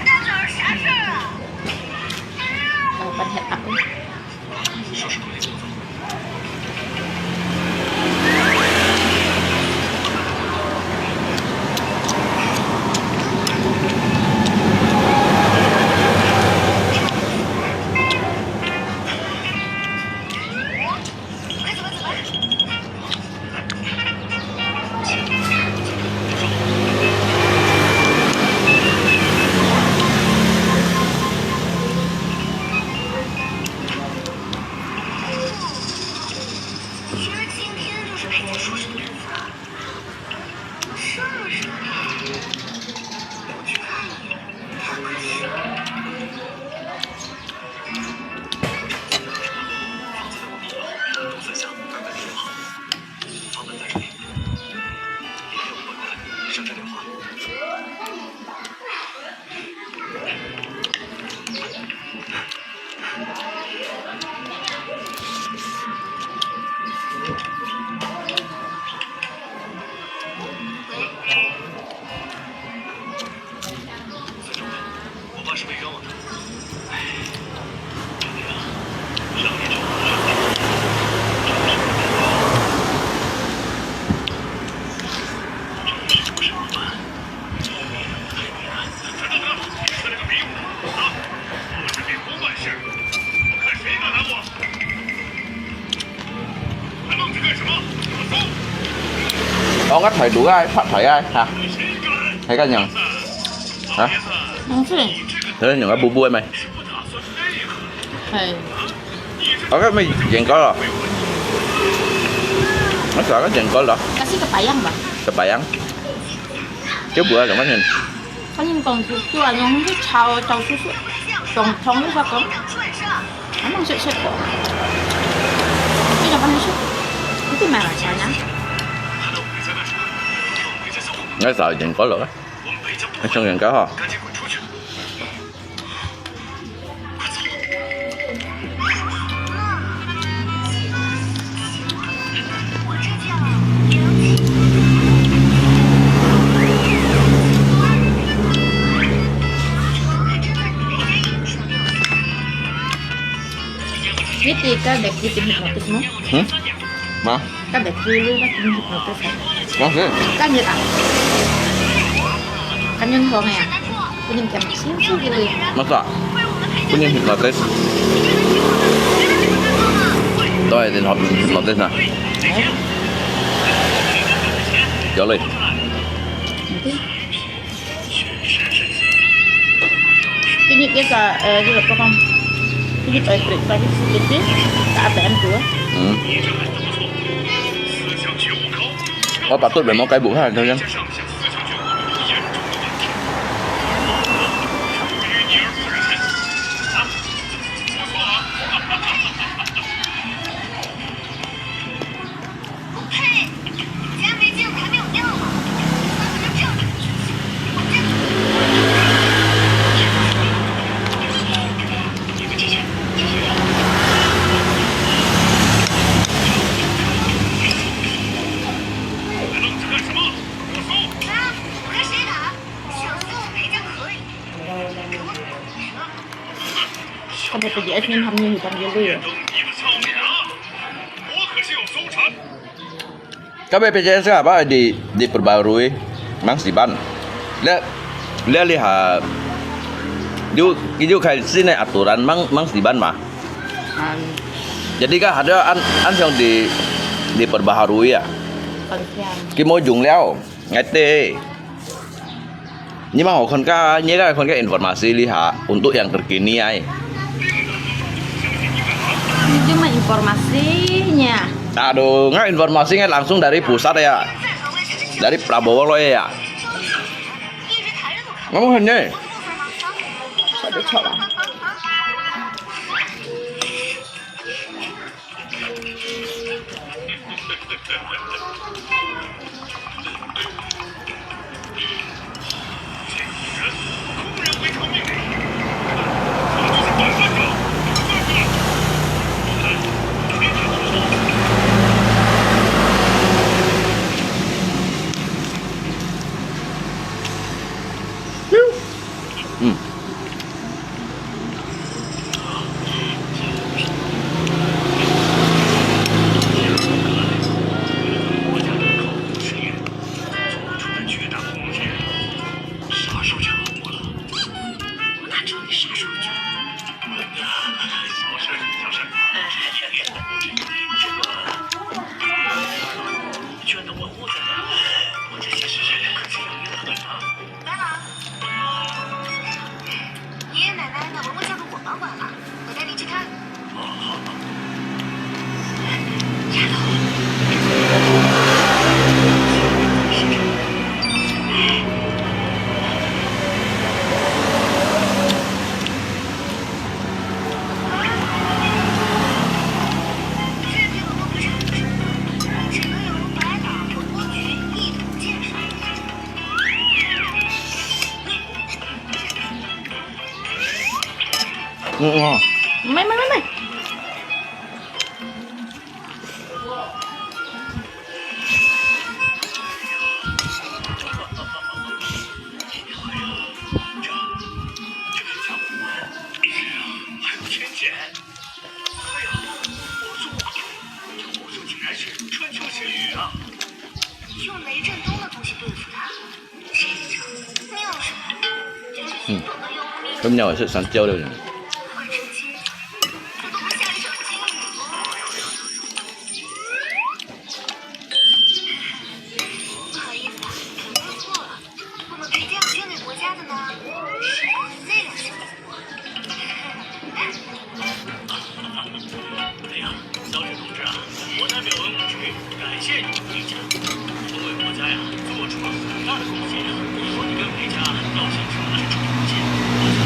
哦，个態度啊，拍台啊，哈，係个樣，哈？嗯，係。等下用个布布个咩？係。哦，个咩眼膏咯？我想个眼膏咯。該係个白樣吧？个白樣？就不要用个。 反正講就，就恁樣去炒，炒出去，當湯你才講，還蠻食食个。你就反正食，你去買買菜呢。𠊎找眼膏了，𠊎想眼膏哈。你知該Becky點hypnotis無？嗯？嘛？該Becky你捌點hypnotis無？嘛係？該日啊？該日好个啊？本人點清楚个。嘛係啊？本人hypnotis。都係點hypnotis啊？有嘞。 Ini biasa, eh, di ko pang. Ini ay breakfast ini, tak ada yang dua. Hmm. Oh, patut memang kayak bukan, kan? 看到自己爱先他们有当有累啊。 Ka B P J S ka apa di, diperbarui, mang siban. Le, le lihat, you, you kai sini aturan mang, mang siban mah. Jadi ka ada an, an yang di, diperbaharui ya. Kimujung liao, ngai te. Ni mang hokon ka, ni ka hokon ka informasi lihat untuk yang terkini ai. Ini cuma informasinya. Aduh, nggak informasinya langsung dari pusat ya. Dari Prabowo lo ya. Ngomong hanya. Ada cakap. 嗯。爷爷奶奶那文物交给我保管了，我带你去看。嗯，嗯。慢，慢，慢，慢。用雷震东的东西对付他。 嗯，他们两个是三教的人。不好意思啊，可能错了。我们陪嫁捐给国家的呢，是那两兄弟。 哎呀，小史同志啊，我代表文物局感谢你们的理解，都为国家呀做出了很大的贡献。以后你跟梅家要想什么是出东西，我想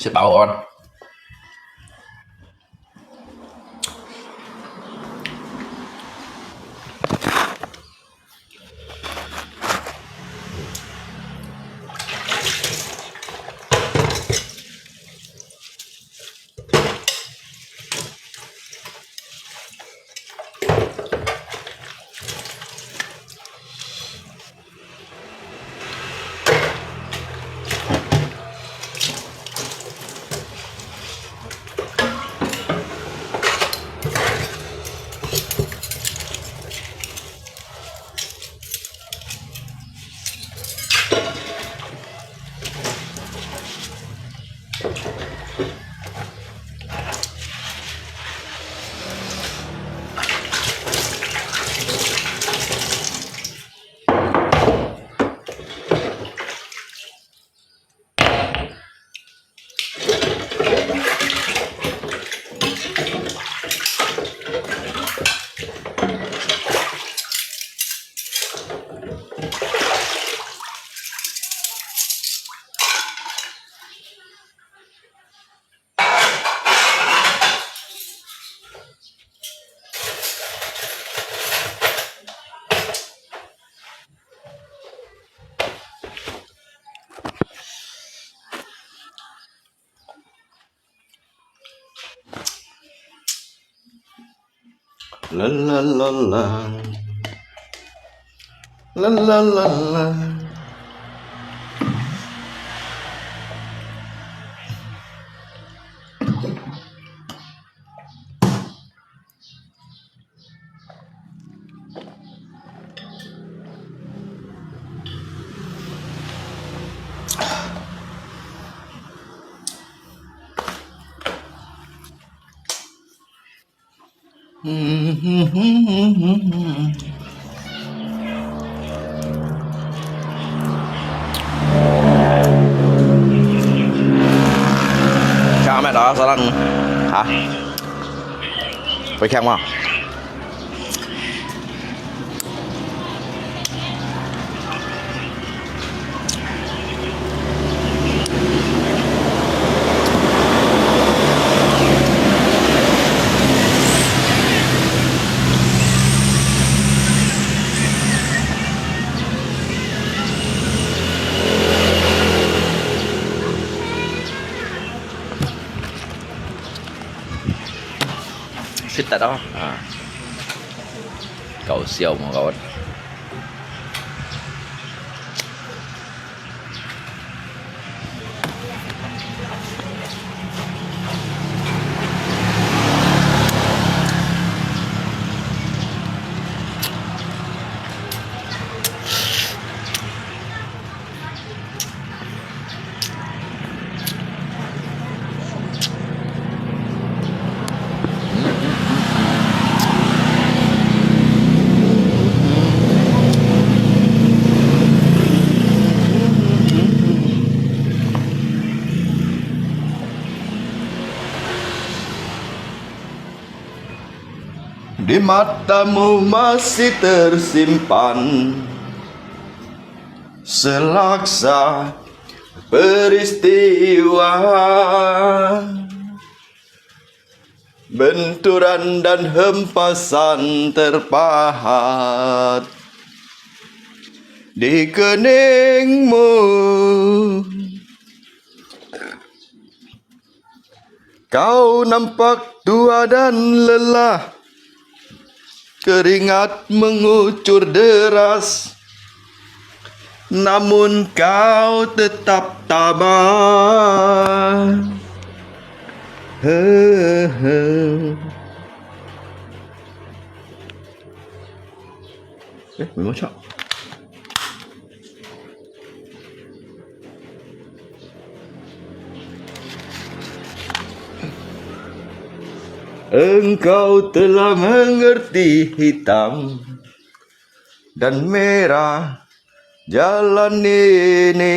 食飽飯。啦啦啦啦。啦啦啦啦。 Chào mẹ đó sao lăng hả? Phải khen mà. 識得哦，啊，搞笑無搞。 Di matamu masih tersimpan selaksa peristiwa, benturan dan hempasan terpahat di keningmu. Kau nampak tua dan lelah, keringat mengucur deras, namun kau tetap tabah. Hehe. Eh, memang cak. Engkau telah mengerti hitam dan merah jalan ini.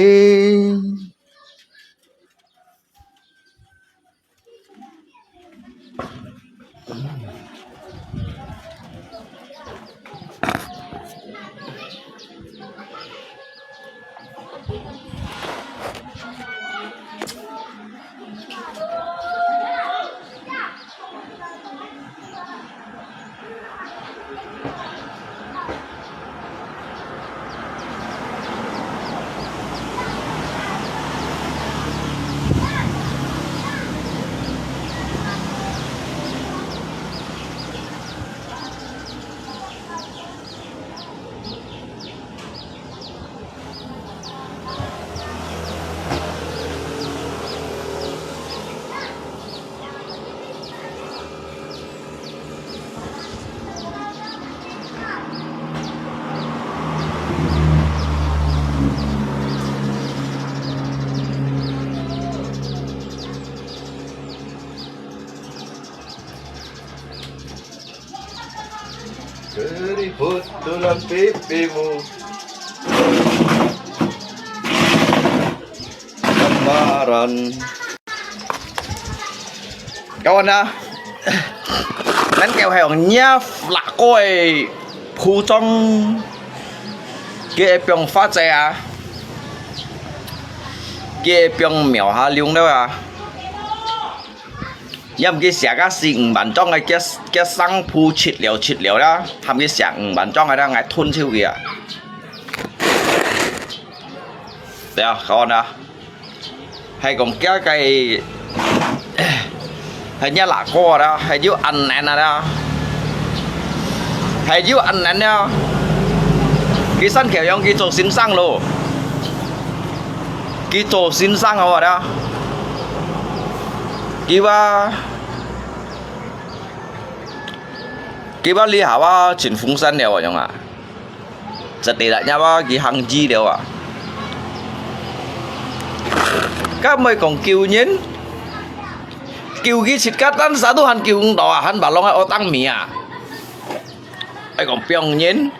Keriput tulang pipimu. Gambaran. Kawan啊，咱叫係用若辣哥个普通，佢會放花仔啊，佢會放苗下兩了啊。也毋佢寫个四五萬張个，佢佢生普切了切了啦，喊佢寫五萬張个啦，𠊎吞手佢啊。對啊，kawan啊。 係講佢个，係若辣哥啦，係有恁難啊啦，係有恁難啊。佢山口洋佢做先生咯，佢做先生好啊啦。佢話，佢話這下啊，全風扇了啊，樣啊。 實在啦，若話佢行醫了啊。該毋係講救人，救佢自家單儕都還救毋到啊，還把弄个惡當尾啊。愛講放人，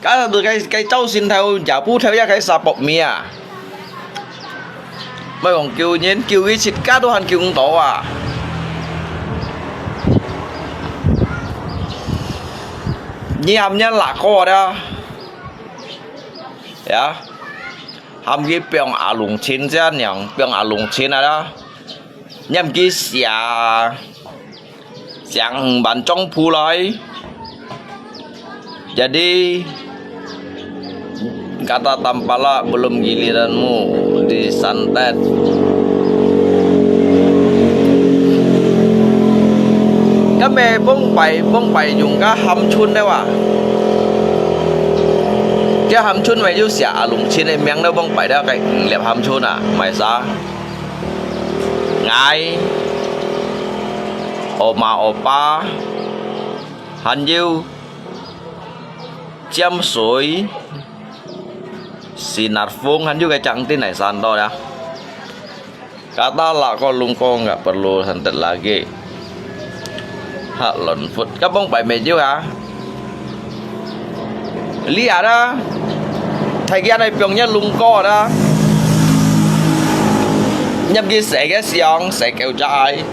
該都該該朝晨頭，夜晡頭也該儕搏命啊。 莫講救人，救佢自家都還救毋到啊！你喊人辣哥啊？呀，喊佢放阿龍親這娘，放阿龍親啊啦！你喊佢寫 Siang ban jong pulai. Jadi, kata tampala belum giliranmu disantet. Kami bông pai, bông pai yung ka Ham Chun đấy wa. Kia Ham Chun mày yuk sia alung chin em miang đó bông pai đó cái liệp Ham Chun à, mày sa. Ngai, oma opa, han yu, chiam sui, sinar phung, han yu cái chang tin này san to ya. Kata lah ko lung ko nggak perlu santet lagi. Hak lon phut. Ka bông pai mê jiu ha. Li ada. Thai kia nai piong nya lung ko ada. Nyam ki se ke siang, se kêu cha ai.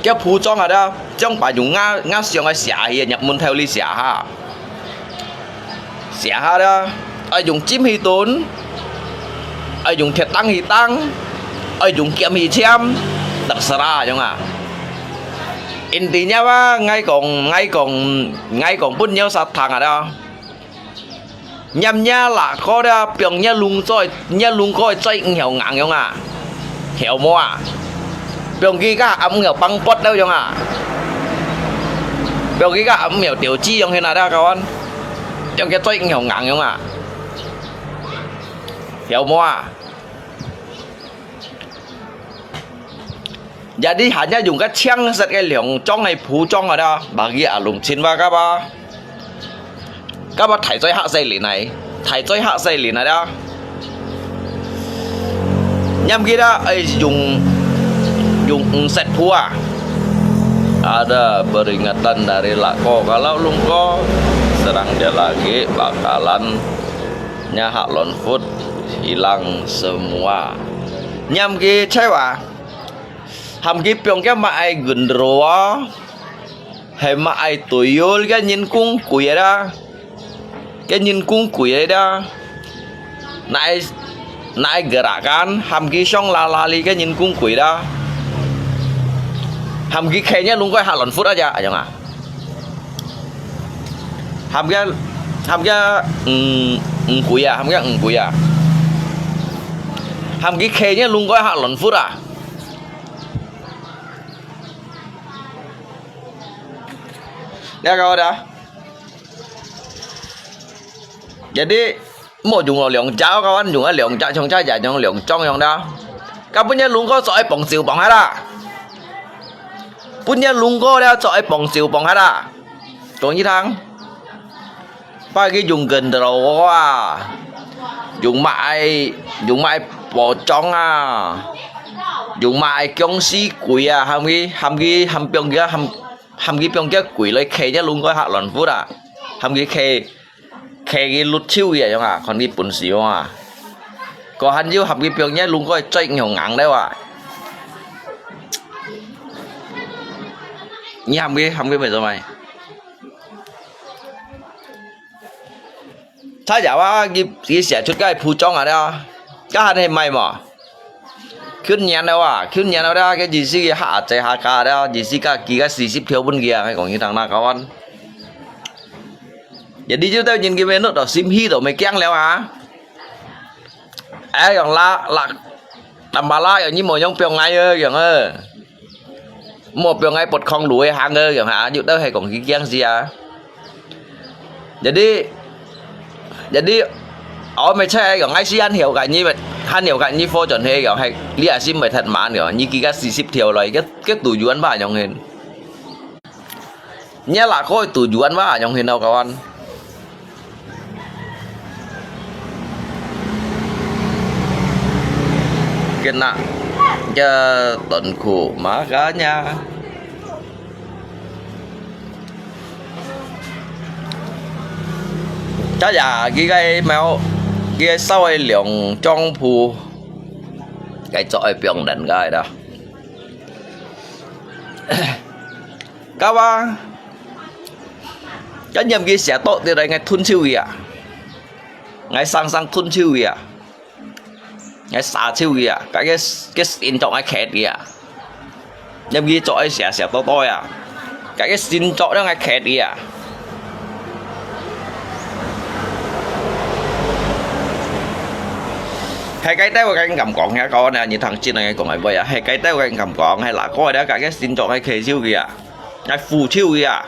Kia phu chong ada. Chong pa yung nga, nga siang ai sia hi, nyap mun theo li sia ha. Sia ha da, ai yung chim hi tun, ai yung thiet tang hi tang, ai yung kiam hi chiam, tak sera yung à. Intinya wa, ngai kong, ngai kong, ngai kong pun nyau sa thang ada. Nyam nya la ko da, piong nya lung choi, nya lung koi choi ng hiao ngang yung à. Hiao mo à. Piong ki ka am hiao pang pot đâu yung à. Piong ki ka am hiao tiểu鸡yung hi na da kawan. Piong ki choi ng hiao ngang yung à. Hiao mo à. Jadi hanya yung ka chiang set ke liang chong ai phu chong ada. Bagi alung chin wa ka ba. Ka ba thai choi hak sai lin ai. Thai choi hak sai lin ada. Nyam kita ai yung, yung ng set phu à. Ada peringatan dari lako kalau lungko serang dia lagi bakalan nya hak lon food hilang semua. Nyam ki chai wa. Ham ki piong kia ma ai gundro wa. Hai ma ai tuyul kia nyin kung kui ada. Kia nyin kung kui ada. Nai, nai gerakan, ham ki siong la la li kia nyin kung kui ada. Ham ki khe nya lung koi hak lon food aja, aja nga. Ham kia, ham kia, mm, mm kui à, ham kia mm kui à. Ham ki khe nya lung koi hak lon food à. Lia kau ada. Jadi, mo yung lo liang jao kawan, yung liang jao, chong jao ya, yung liang chong yung da. Ka punya lung ko so ai pong siu pong ha da. Punya lung ko da so ai pong siu pong ha da. Kong yi thang. Ba ki yung gendro wa. Yung ma ai, yung ma ai po chong à. 用麼个摃死鬼啊，喊佢，喊佢，喊放佢，喊，喊佢放隻鬼來騎隻龍哥客亂窟啊，喊佢騎，騎佢碌手佢啊樣啊，看佢本事樣啊。過還有喊佢放隻龍哥嘴用硬了啊。你喊佢，喊佢會做麼个？ 差呀哇，佢，佢寫出个鋪裝啊了，該還係賣無？去年了啊，去年了了，該意思佢下仔下價了，意思價佢个四十條分佢啊，還講佢當那高安。Jadi就到人佢咪弄到心虛到咪驚了啊！哎，樣啦，啦，tambah啦，樣你無用放𠊎个，樣啊。 莫放𠊎pot khong lui hàng个，樣下，又都係講佢驚死啊。Jadi，jadi，哦，毋係，樣𠊎係還曉个，你，還曉个，你貨轉去，樣係，你也係毋係忒慢个，你幾个四十條來，該，該堵遠吧，樣形。你那個堵遠吧，樣形，我講。 Kena je Tuanku, makanya. Chắc chắn佢个貓，佢个手个兩張鋪，佢做愛放人个啦。 Kawa, kan nhâm kì sia tok ti lai ngai thun chiu kì à. Ngai sang sang thun chiu kì à. Ngai sa chiu kì à. Ka kì, kì sin chok ngai khet kì à. Nhâm kì chok ai sia sia tok tok à. Ka kì sin chok ngai khet kì à. Hai cái tao cái ngam kong ya kau na, nyi thang chin ngai kong ai boy à. Hai cái tao cái ngam kong, hai là coi đó ka kì sin chok ngai khet chiu kì à. Ngai fu chiu kì à.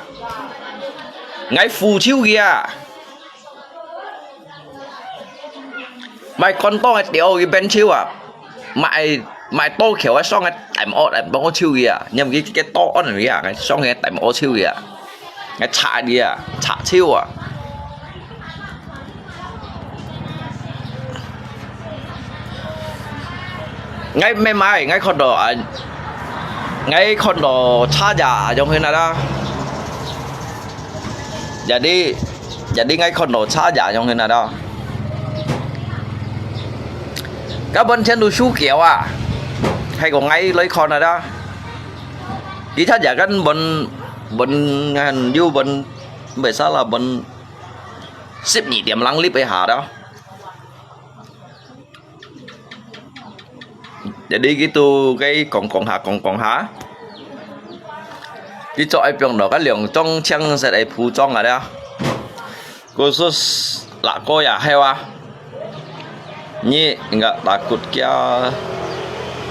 Ngai fu chiu kì à. Mai kon to ngai tiao kì ben chiu à. Mai, mai to khiao ngai song ngai taim o, taim o chiu kì à. Nhâm kì kì to on kì à. Ngai song ngai taim o chiu kì à. Ngai cha kì à. Cha chiu à. Ngai mê mai, ngai khon do, a, ngai khon do cha ya yong hin a da. Jadi, jadi ngai khon do cha ya yong hin a da. Ka bon chen du shu kiao a. Hai ko ngai loi khon a da. Di cha ya kan bon, bon ngan yu bon, bai sa la bon sip ni tiam lang lip e ha da. Jadi gitu, cái講講下，講講下。佢做愛放到該兩種青色个鋪裝啊了。Khusus là cô ya heo à. Nyi, enggak takut kia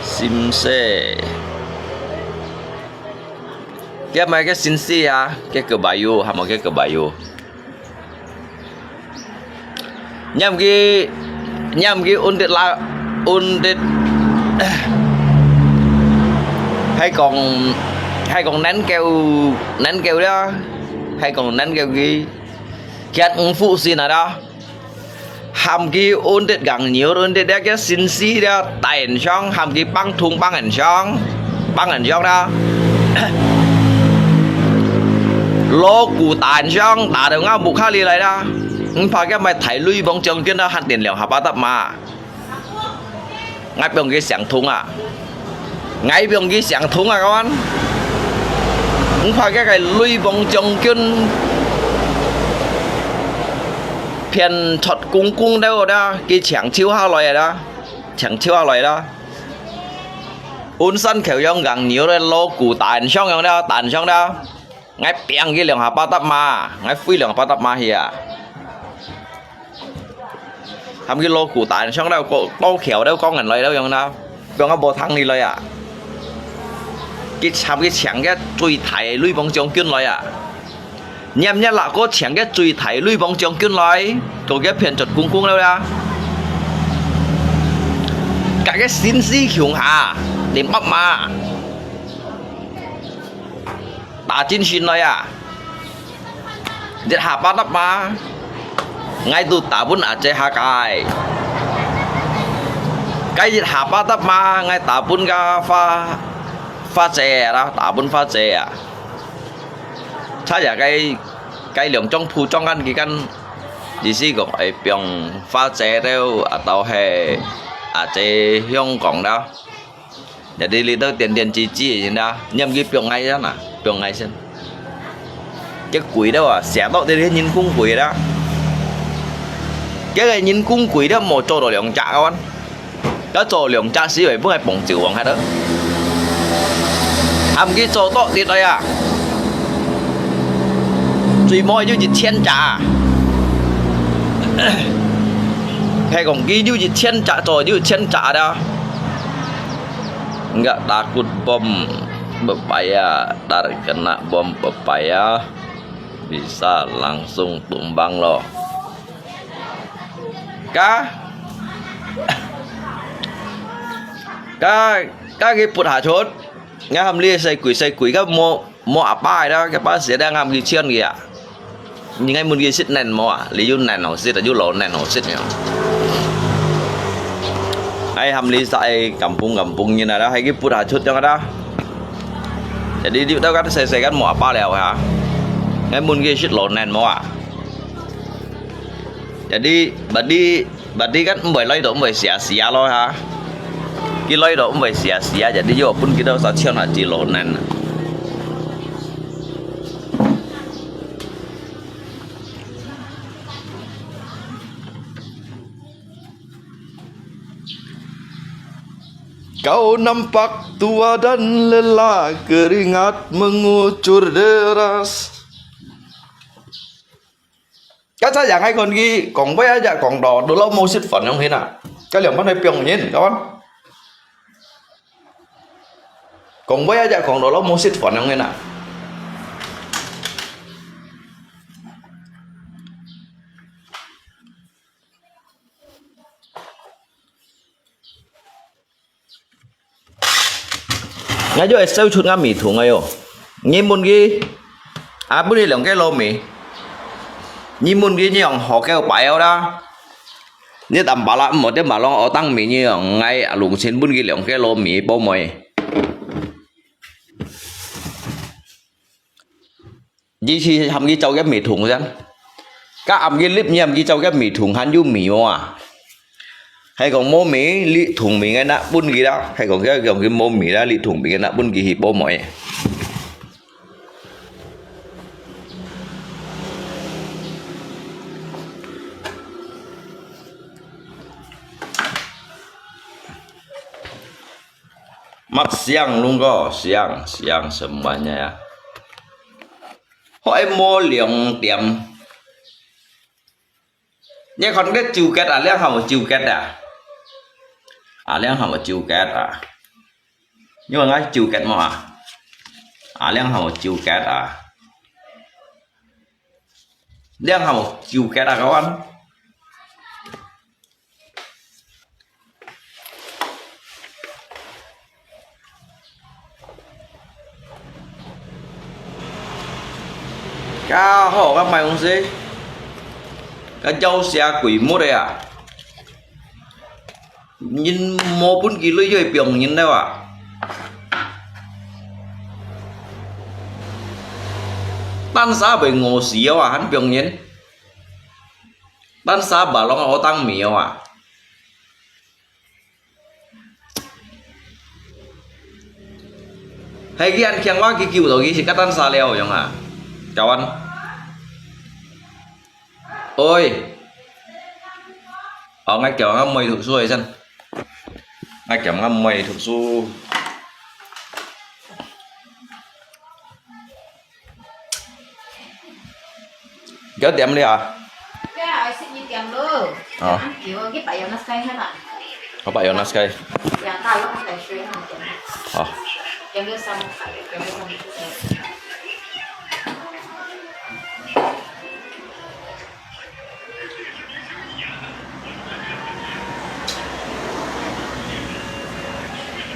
sim se. Kia mai cái sin si à, cái kebayu, hamo cái kebayu. Nhâm kì, nhâm kì undit la, undit. Hai kong, hai kong nén kêu, nén kêu đó. Hai kong nén kêu kì. Kiat ung phu sin a đó. Hàm kì undit gang nhiều, undit đó kiat sin si đó. Tàn song, hàm kì băng thùng băng ăn song. Băng ăn song đó. Lô củ tàn song, tà đều ngao bục khá li lai đó. Ung pha kiat mai thải lui bóng trường kiên đó, hạt tiền liều hạp bá tắp mà. Ngai piong kì siang thung à. Ngai piong kì siang thung à, các bạn. Ung pha kiat cái lui bóng trường kiên. Phiền chọt cung cung đâu đó, kì chàng chiu hao lòi đó. Chàng chiu hao lòi đó. Ung sân khéo yong gang nhiều đó, lô củ tàn song yong đó, tàn song đó. Ngai piang kì liang hạp bá tắp mà, ngai phui liang hạp bá tắp mà hì à. Hàm kì lô củ tàn song đâu, có tô khéo đâu, có ngàn lòi đâu yong đó. Yong á bồ thăng đi lòi à. Kì hàm kì chàng kiat chui thải lui bóng trường kiên lòi à. Nhâm nhâm là có chàng kiat chui thải lui bóng trường kiên lòi. Có kiat phiền chọt cung cung đâu đó. Cả cái sin si khiung hả. Tìm ấp mà. Tà chính xin lòi à. Diệt hạp bá tắp mà. Ngai tu tà bún à chế hạp cái. 該日下巴搭嘛，𠊎打分个花，花姐啦，打分花姐啊。差呀，該，該兩張鋪張間佢間，意思講，會放花姐了，啊，都係阿姐香港啦。 Jadi你兜點點滴滴个人啊，你毋去放𠊎先啊，放𠊎先。這貴了啊，寫到這个人工貴啦。這个人工貴了，無做到兩隻个，該做兩隻時會分𠊎傍走往下頭。啊，毋去做到這个啊，最無就一千隻啊。係講佢有一千隻，做有一千隻啦。 Nggak takut bom pepaya, terkena bom pepaya, bisa langsung tumbang loh. Ka, ka, ka佢撥下出，𠊎喊你細鬼細鬼，該無 無阿爸个啦，佢阿爸死了，𠊎毋去搶佢啊。你𠊎問佢食卵無啊？你有卵好食，有老卵好食呢。𠊎喊你晒kampung-kampung人啊，係佢撥下出樣啊啦。Jadi你兜間細細間無阿爸了哈。𠊎問佢食老卵無啊？Jadi，berarti，berarti kan毋會來到，毋會寫寫咯哈。佢來到毋會寫寫，jadi又分佢兜啥搶下子老卵啊。 Kau nampak tua dan lelah, keringat mengucur deras. 該隻人還講佢講話啊，也講到，都老母食飯樣形啊。該兩班係病人，該班。講話啊，也講到老母食飯樣形啊。 𠊎就會笑出𠊎眉頭个喲。你問佢，啊，分你兩個老眉。你問佢你用好个擺哦啦。你淡薄啦，毋好在馬路上當面你用，𠊎啊，弄清分佢兩個老眉，寶妹。 你去喊佢做个眉頭先，該暗佢立你喊佢做个眉頭還有眉無啊？係講無眉，你同眉个那分佢啦，係講佢講佢無眉啦，你同眉个那分佢去報眉。Mat siang，龍哥，siang，siang semuanya啊。好，愛摸兩點。你看這糾結啊，兩下有糾結啊。啊，兩下有糾結啊。你看𠊎糾結無啊？啊，兩下有糾結啊。兩下有糾結啊，kawan。 Ka hok ka mai hong se. Ka jauh sia kui mut ya. Nyin mo pun kilui yoi piong nyin da wa. Tan sa bai ngo si ya wa han piong nyin. Tan sa ba long o tang mi ya wa. Hai kian kiang wa ki kiu to ki si katan sa leo yong ha. Kawan. Oi. Ơ ngai kiau ngam moi thuk su ai san. Ngai kiau ngam moi thuk su. Kau tiam liao ah? Kau ai sit ni tiam lo. Oh. Ang kiu ki pa yo na sky ha na. Apa yo na sky? Ya ta lo ka shui ha tiam. Oh. Tiam lo sam ka tiam lo sam.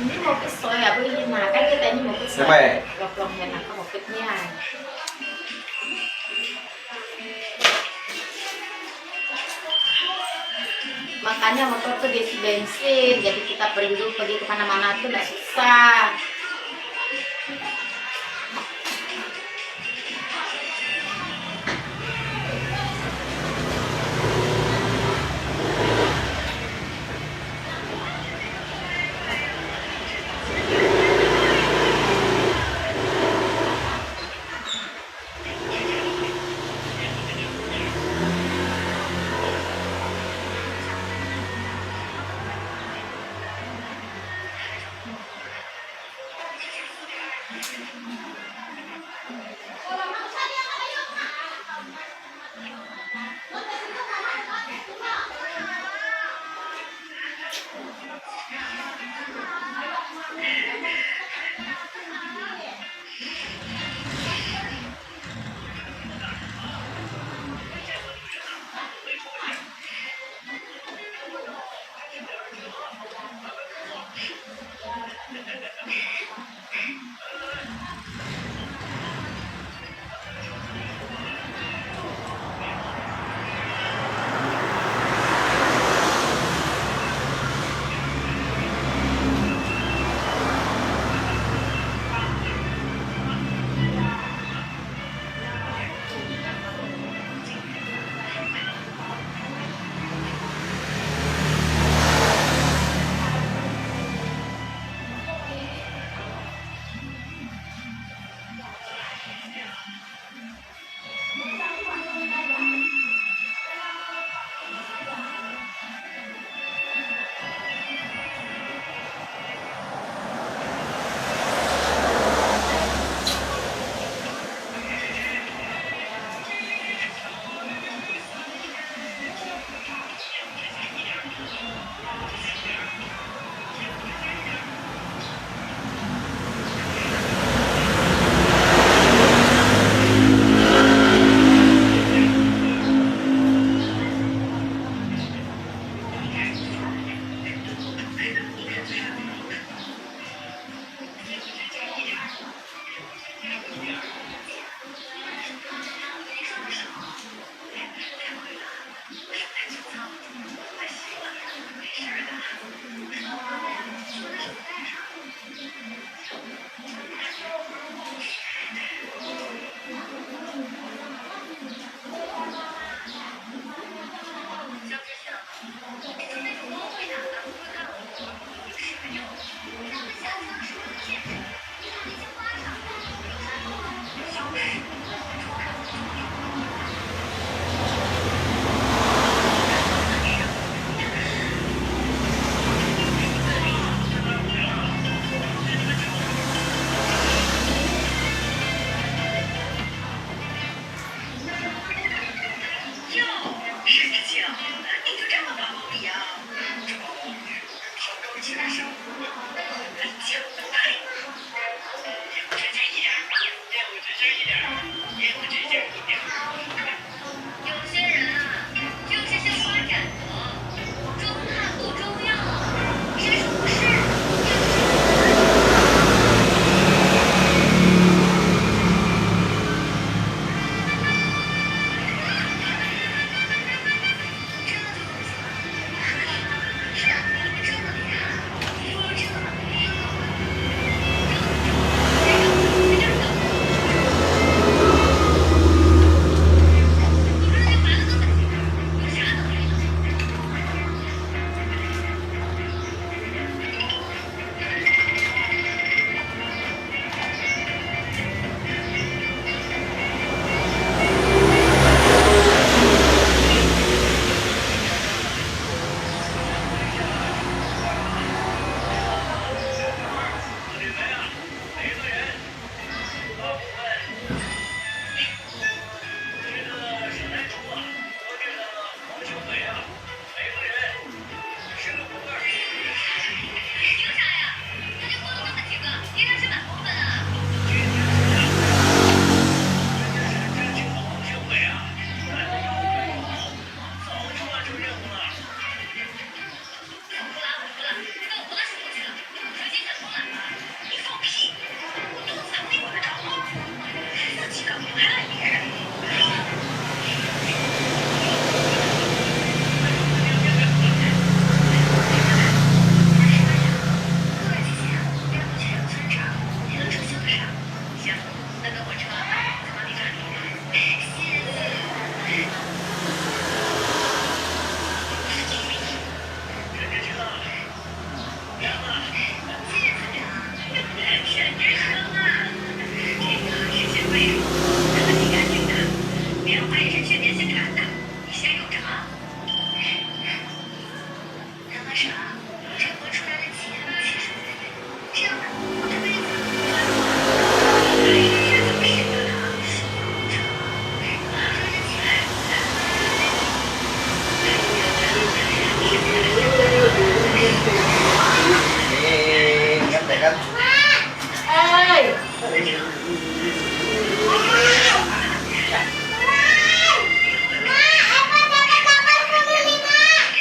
Ni mo kut soi ya bu yin na kai ke tai ni mo kut soi. Siapa? Lok long ya na ka mo kut ni ai. Makanya motor tuh diisi bensin, jadi kita perlu pergi kemana-mana tuh nggak susah.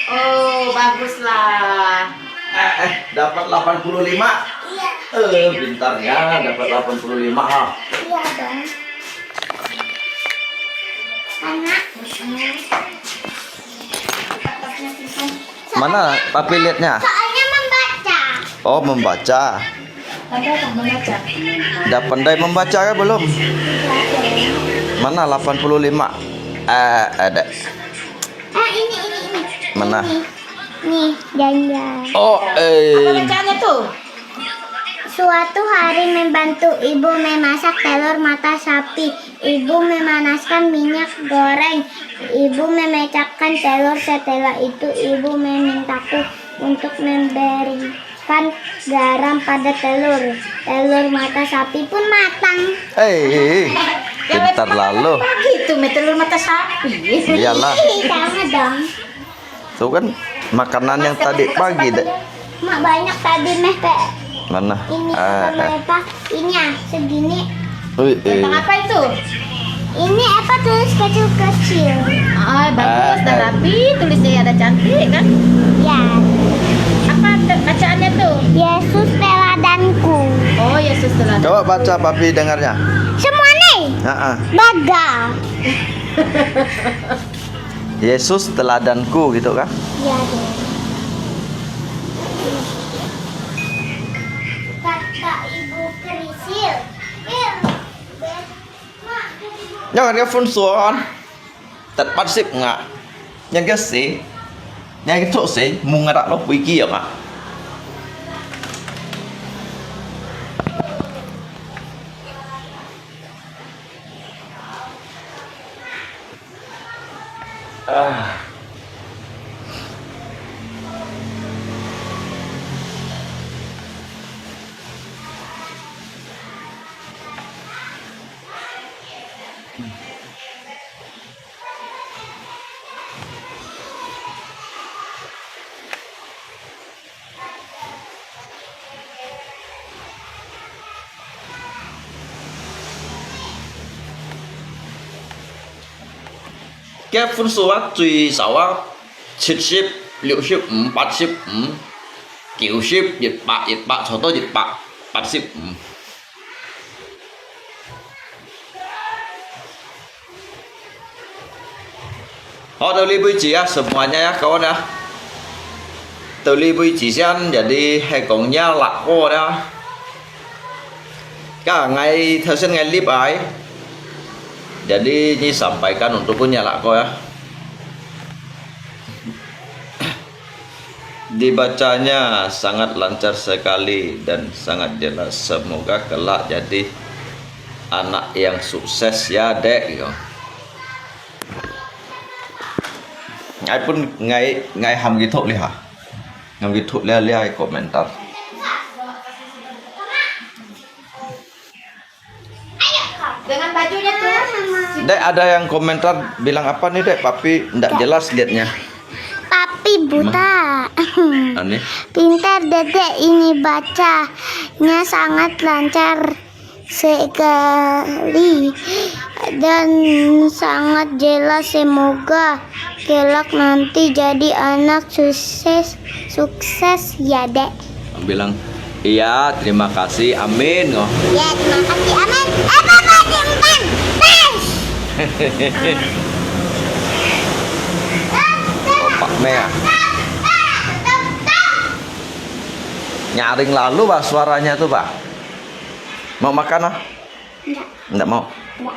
Oh, baguslah. Eh, eh, dapat delapan puluh lima? Iya. Eh, pintarnya dapat delapan puluh lima, ha. Iya dong. Mana Papi lihatnya? Soalnya membaca. Oh, membaca. Ada tak membaca? Dah pandai membaca kan belum? Mana delapan puluh lima? Eh, ada. Ah, ini, ini, ini. Mana? Ini. Nih, jangan. Oh, eh. Apa bacaannya tuh? Suatu hari membantu ibu memasak telur mata sapi. Ibu memanaskan minyak goreng. Ibu memecahkan telur. Setelah itu, ibu memintaku untuk memberikan garam pada telur. Telur mata sapi pun matang. Eh, eh, eh. Pintar lalu. Begitu, meh, telur mata sapi. Iyalah. Ih, sama dong. Tuh kan, makanan yang tadi pagi deh. Mak, banyak tadi meh, Pek. Mana? Ini apa, eh, apa? Ini ya, segini. Ui, eh. Tentang apa itu? Ini apa, tulis kecil-kecil. Ah, bagus, dah rapi, tulisnya ada cantik kan? Ya. Apa bacaannya tuh? Yesus teladanku. Oh, Yesus teladan. Coba baca, Papi, dengarnya. Semua nih. Heeh. Baga. Yesus teladanku gitu kan? Iya dong. Kata Ibu Krisil. Ih, Mak, Ibu. Nyo, kan phun suan. Tet pat sip nga. Nyo, kan si. Nyo, kan thok si. Mung ada lo pui ki ya, Mak.該分數啊，最少啊，七十、六十五、八十五、九十、一百、一百，差不多一百八十五。 好，到這為止啊，semuanya ya, kawan ya. 到這為止先，jadi係講ya lako ya. Ka ngai頭先ngai lip ai. Jadi ini sampaikan untuk punya lako ya. Dibacanya sangat lancar sekali dan sangat jelas. Semoga kelak jadi anak yang sukses ya, Dek, gitu. Ngai pun ngai, ngai ham gitu lihat. Ham gitu lihat, lihat komentar. Dengan bajunya tuh. Dek, ada yang komentar bilang apa nih, Dek? Papi ndak jelas liatnya. Papi buta. Aneh. Pintar Dedek ini bacanya sangat lancar sekali dan sangat jelas. Semoga kelak nanti jadi anak sukses, sukses ya, Dek. Bilang, "Iya, terima kasih, amin," ngoh. Ya, terima kasih, amin. Eh, Papa, simpan. Tes. Opak meh ah. Nyaring lalu, bah, suaranya tuh, bah. Mau makan, ah? Enggak. Enggak mau? Enggak.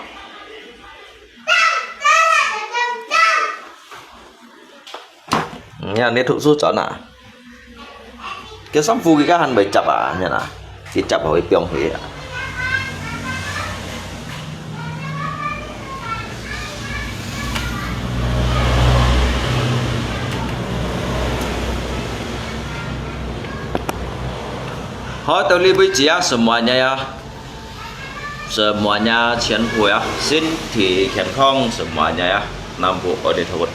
Nè, nè, thục sù chọn à. Cái sắm phu cái han bai chập à, nè nè. Cái chập hơi piong hơi à. 好，到這為止啊，semuanya啊，semuanya全部啊，身體健康，semuanya啊，南部愛你頭。